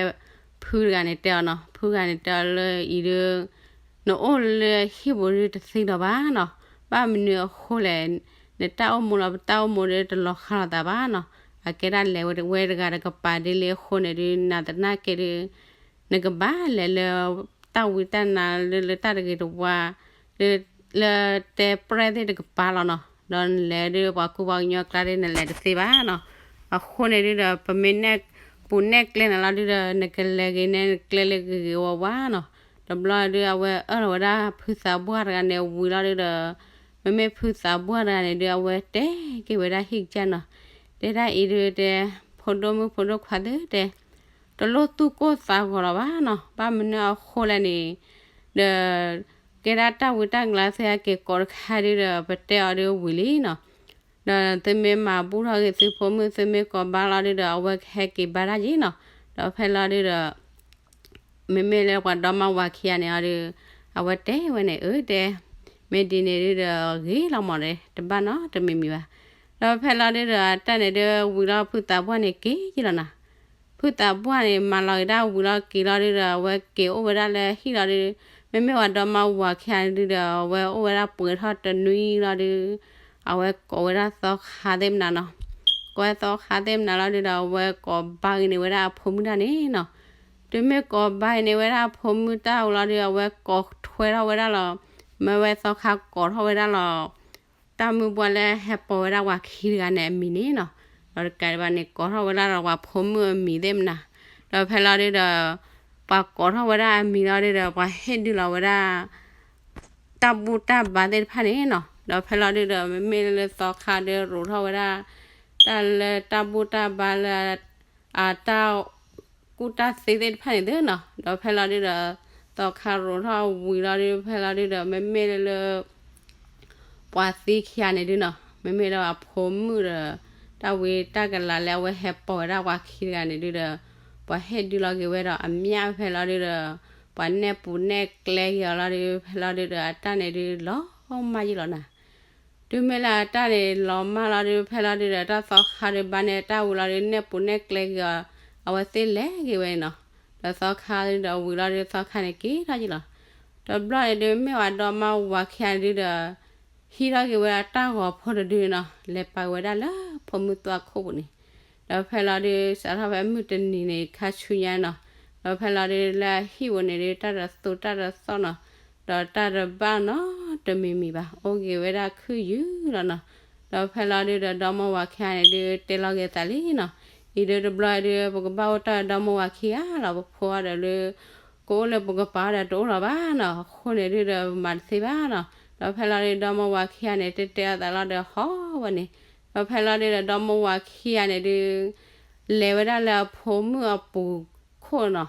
ဖုတဂၤန့ၣ်တဲအီၤနီၤ, ဖုတဂၤန့ၣ်တဲအီၤလၢအံၤဒုး နအိၣ်လၢဟံၣ်ပူၤဒုးတသ့ဒီးဘၣ်နီၤ. ဘၣ်မနုၤအဃိလဲၣ်, နတၢ်အိၣ်မူလီၤ ပတၢ်အိၣ်မူဒုးတလီၤဃါလိာ်သးဘၣ်နီၤ. အကဲဒၣ်လဲၤဝဲတဂၤတကပၤဒ်လံအဃိန့ၣ်ဒုး နၤသနာ်က့ဒုး နကဘၣ်လဲၤလၢ တၢ်ဝံတၢ်နါလၢ လၢတၢ်တဂ့ၤတဝါ လၢ လၢတဲပြဲၢ်သ့ၣ်တကပၤလီၤနီၤ. ဒီးနလဲၤဒုး ပှၤကူပှၤကညီကျါဒုး နလဲၤတသ့ဘၣ်နီၤ. အဃိန့ၣ်ဒုးဒီး ပမ့ၢ်နဲၣ်ပူၤနဲၣ်ကျဲနၤလီၤဒုးဒီး နကလဲၤဂ့ၤန့ၣ်ကျဲလၢဂ့ၤဂ့ၤဝါဝါနီၤ. တဘျီဒုး အဝဲအၢၣ်လီၤဝဲဒၣ်ဖုသးပှၢ်တဂၤန့ၣ်ဝံၤလီၤဒုးဒီး မ့မ့ၢ်ဖုသးပှၢ်တဂၤန့ၣ်ဒုး အဝဲတဲက့ၤဝဲဒၣ်ဟံၣ်ကစၢ်နီၤ, တဲဒၣ်အံၤဒုးတဲ ဖိဒိၣ်မုၣ်ဖိဒိၣ်ခွါသ့ၣ်တဲ တလိၣ်သူၣ်ကိၢ်သးဂီၤလီၤဘၣ်နီၤ. ဘၣ်မနုၤအဃိလဲၣ်န့ၣ် ဒီး ကဲဒၣ်တၢ်ဝံတၢ်ကလၤသ့ၣ်ဟဲက့ၤကိးတခါဒုးဒီး ပတဲအီၤဒုးဝံၤလံနီၤ. ဒီးသုမ့ၢ်မၤဘူၣ်ထီၣ်ဂ့ၤသုဖိမုၣ် သုမ့ၢ်ကိးဘါလီၤဒုးဒီး အဝဲကဟဲက့ၤဘါတၢ်ယဲနီၤ. ဒီးဖဲလီၤဒုးဒီး မ့မ့ၢ်လၢပှၤဒီမါဝၤခံဂၤန့ၣ်အီၤဒုး အဝဲတဲဝဲန့ၣ် အၢ တဲ မ့ၢ်ဒ်န့ၣ်ဒုးဒီး ဂ့ၤလီၤမးဒီး တဘၣ်နီတမံၤမံၤဘၣ်. ဒီးဖဲလီၤဒုးဒီး အတၢ်န့ၣ်ဒုးဝံၤလီၤ ဖုသးပှၢ်န့ၣ်က့ၤယလီၤနီၤ. ဖုသးပှၢ်န့ၣ် မၤလီၤက့ၤဒၣ်ဝံၤလီၤက့ၤလီၤဒုးဒီး အဝဲက့ၤအိၣ်ဝဲဒၣ်လၢဟံၣ်လီၤဒုး မ့မ့ၢ်ပှၤဒီမါဝၤခံဂၤန့ၣ်ဒုးဒီး အဝဲအိၣ်ဝဲဒၣ်ပှဲၤထီၣ်တနွံလီၤဒုး အဝဲကိးဝဲဒၣ်သီခါသ့ၣ်မနၤနီၤ. ကိးဝဲသီခါသ့ၣ်မနၤလီၤဒုးဒီး အဝဲကိးဘါက့ၤန့ၢ်ဝဲဒၣ်အဖိမုၣ်တၢ်န့ၣ်နီၤ. တုၤမ့ၢ်ကိးဘါက့ၤန့ၢ်ဝဲဒၣ်အဖိမုၣ်တၢ်ဝံၤလီၤဒုး အဝဲကိးထွဲထီၣ်ဝဲဒၣ်လီၤ. မ့ၢ်ဝဲသီခါကိးထီၣ်ဝဲဒၣ်လီၤ တၢ်မုၢ်ပှၢ်လၢဟဲပိာ်ဝဲဒၣ်ပှၤခံတဂၤန့ၣ်အမံၤန့ၣ်နီၤ. ဒီးတကးဒံးဘၣ်န့ၣ် ကိးထီၣ်ဝဲဒၣ်လီၤပှၤဖိမုၣ်အမံၤသ့ၣ်မနၤ. ဒီးဖဲလီၤဒုးဒီး ပှၤကိးထီၣ်ဝဲဒၣ်အမံၤလီၤဒုးဒီး ပှၤဟ့ၣ်ဒုးလီၤဝဲဒၣ် တၢ်ဘူၣ်တၢ်ဘါသ့ၣ်တဖၣ်န့ၣ်နီၤ. ဒီးဖဲလီၤဒုးဒီး မ့မ့ၢ်လၢသီခါဒုးရိးထီၣ်ဝဲဒၣ် တၢ်လၢတၢ်ဘူၣ်တၢ်ဘါလၢ အတၢ်ကူၣ်တၢ်သ့သ့ၣ်တဖၣ်န့ၣ်သ့နီၤ. ဒီးဖဲလီၤဒုးဒီး သီခါရိးထီၣ်ဝံၤလီၤဒုး ဖဲလီၤဒုးဒီး မ့မ့ၢ်လၢ ပှၤသံခံဂၤန့ၣ်ဒုးနီၤ, မ့မ့ၢ်လၢအဖိမုၣ်ဒီး တၢ်ဝံတၢ်ကလၤလၢအဝဲဟဲပိာ်ဝဲဒၣ်ပှၤခံတဂၤန့ၣ်ဒုးဒီး ပှၤဟ့ၣ်ဒုးလီၤက့ၤဝဲဒီးအမၠၣ်ဖဲလီၤဒုးဒီး ပှၤနဲၣ်ပူၤနဲၣ်ကျဲက့ၤအီၤလီၤဒုး ဖဲလီၤဒုးဒီး အတၢ်န့ၣ်ဒုးလီၤမၢ်ယံလီၤနၤ. တုၤမ့ၢ်လၢအတၢ်န့ၣ်လီၤမၢ်လီၤဒုး ဖဲလီၤဒုးဒီး တၢ်သီခါဒုးဘါန့ၢ်တၢ်ဝံၤလီၤဒုး နဲၣ်ပူၤနဲၣ်ကျဲက့ၤအီၤ အဝဲသ့ၣ်လဲၤက့ၤဝဲန့ၣ်နီၤ. ဒီးသီခါဒုးဒီးဝံၤလီၤဒုး သီခါန့ၣ်က့ၤထီၣ်ယံလီၤ. တဘျီန့ၣ်ဒုး မ့ၢ်ဝဲဒီမါဝၤခံဂၤန့ၣ်ဒုးဒီး ဟံးထီၣ်က့ၤဝဲဒၣ်တၢ်ဂီၤဖိတဒုန့ၣ်နီၤ, လဲၤပာ်ဝဲဒၣ်လၢဖိမုၣ်သွါခိၣ်ပူၤန့ၣ်. ဒီးဖဲလီၤဒုး စးထီၣ်ဖဲမုၢ်တနံၤန့ၣ် ခါဆူညါနီၤ, ဒီးဖဲလီၤဒုးလၢအဟံၣ်ပူၤန့ၣ်ဒုး တၢ်တသူတၢ်တသီၣ်နီၤ, ဒီးတၢ်တဘၣ်နီတမံၤမံၤဘၣ်, အိၣ်က့ၤဝဲဒၣ်ခုၣ်ယုၢ်လီၤနီၤ. ဒီးဖဲလီၤဒုးဒီး ဒီမါဝၤခံဂၤန့ၣ်ဒုး တဲလီၤက့ၤသးလံနီၤ, အံၤဒုးတဘျီဒုး ပကဘၣ်အိၣ်တ့ၢ်ဒီမါဝၤခံဂၤလီၤ, ပဖိအီၤဒီးလၢ ကအိၣ်လၢပကပၤဒီးတအိၣ်လီၤဘၣ်နီၤ, အဃိန့ၣ်ဒုးဒီးမၤတသ့ဘၣ်နီၤ. ဒီးဖဲလီၤဒုးဒီမိၢ်ဝၤခံဂၤန့ၣ် တဲတဲအသးလီၤဒီးဟီၣ်ဝဲန့ၣ်, ဒီးဖဲလီၤဒုးဒီးဒီမိၢ်ဝၤခံဂၤန့ၣ်ဒုး လဲၤဝဲဒၣ်လၢအဖိမုၣ်အပူၤခိၣ်နီၤ.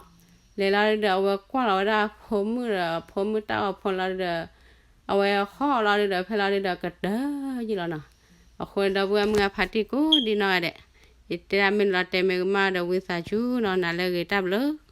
လဲၤလီၤဒုးဒီးအဝဲကွၢ်လီၤဝဲဒၣ်အဖိမုၣ်ဒီးအဖိမုၣ်တၢ်အိၣ်ဖှိၣ်လီၤဒုးဒီး အဝဲဟီၣ်လီၤဒုးဒီး ဖဲလီၤဒုးဒီးကတၢၢ်ယံာ်လီၤနီၤ. အဃိဒီပုၢ်ဝဲၢ်မုၢ်အဖါတံၢ်ကိးဒံနီၢ်ဂၤဒဲး, ယတဲဒၣ်မ့ၢ်လီၤတဲာ်မ့ၢ်ကမၣ်ဒီးဝံသးစူၤနီၤ, နၤလၢအဂ့ၤတၢ်ဘျုး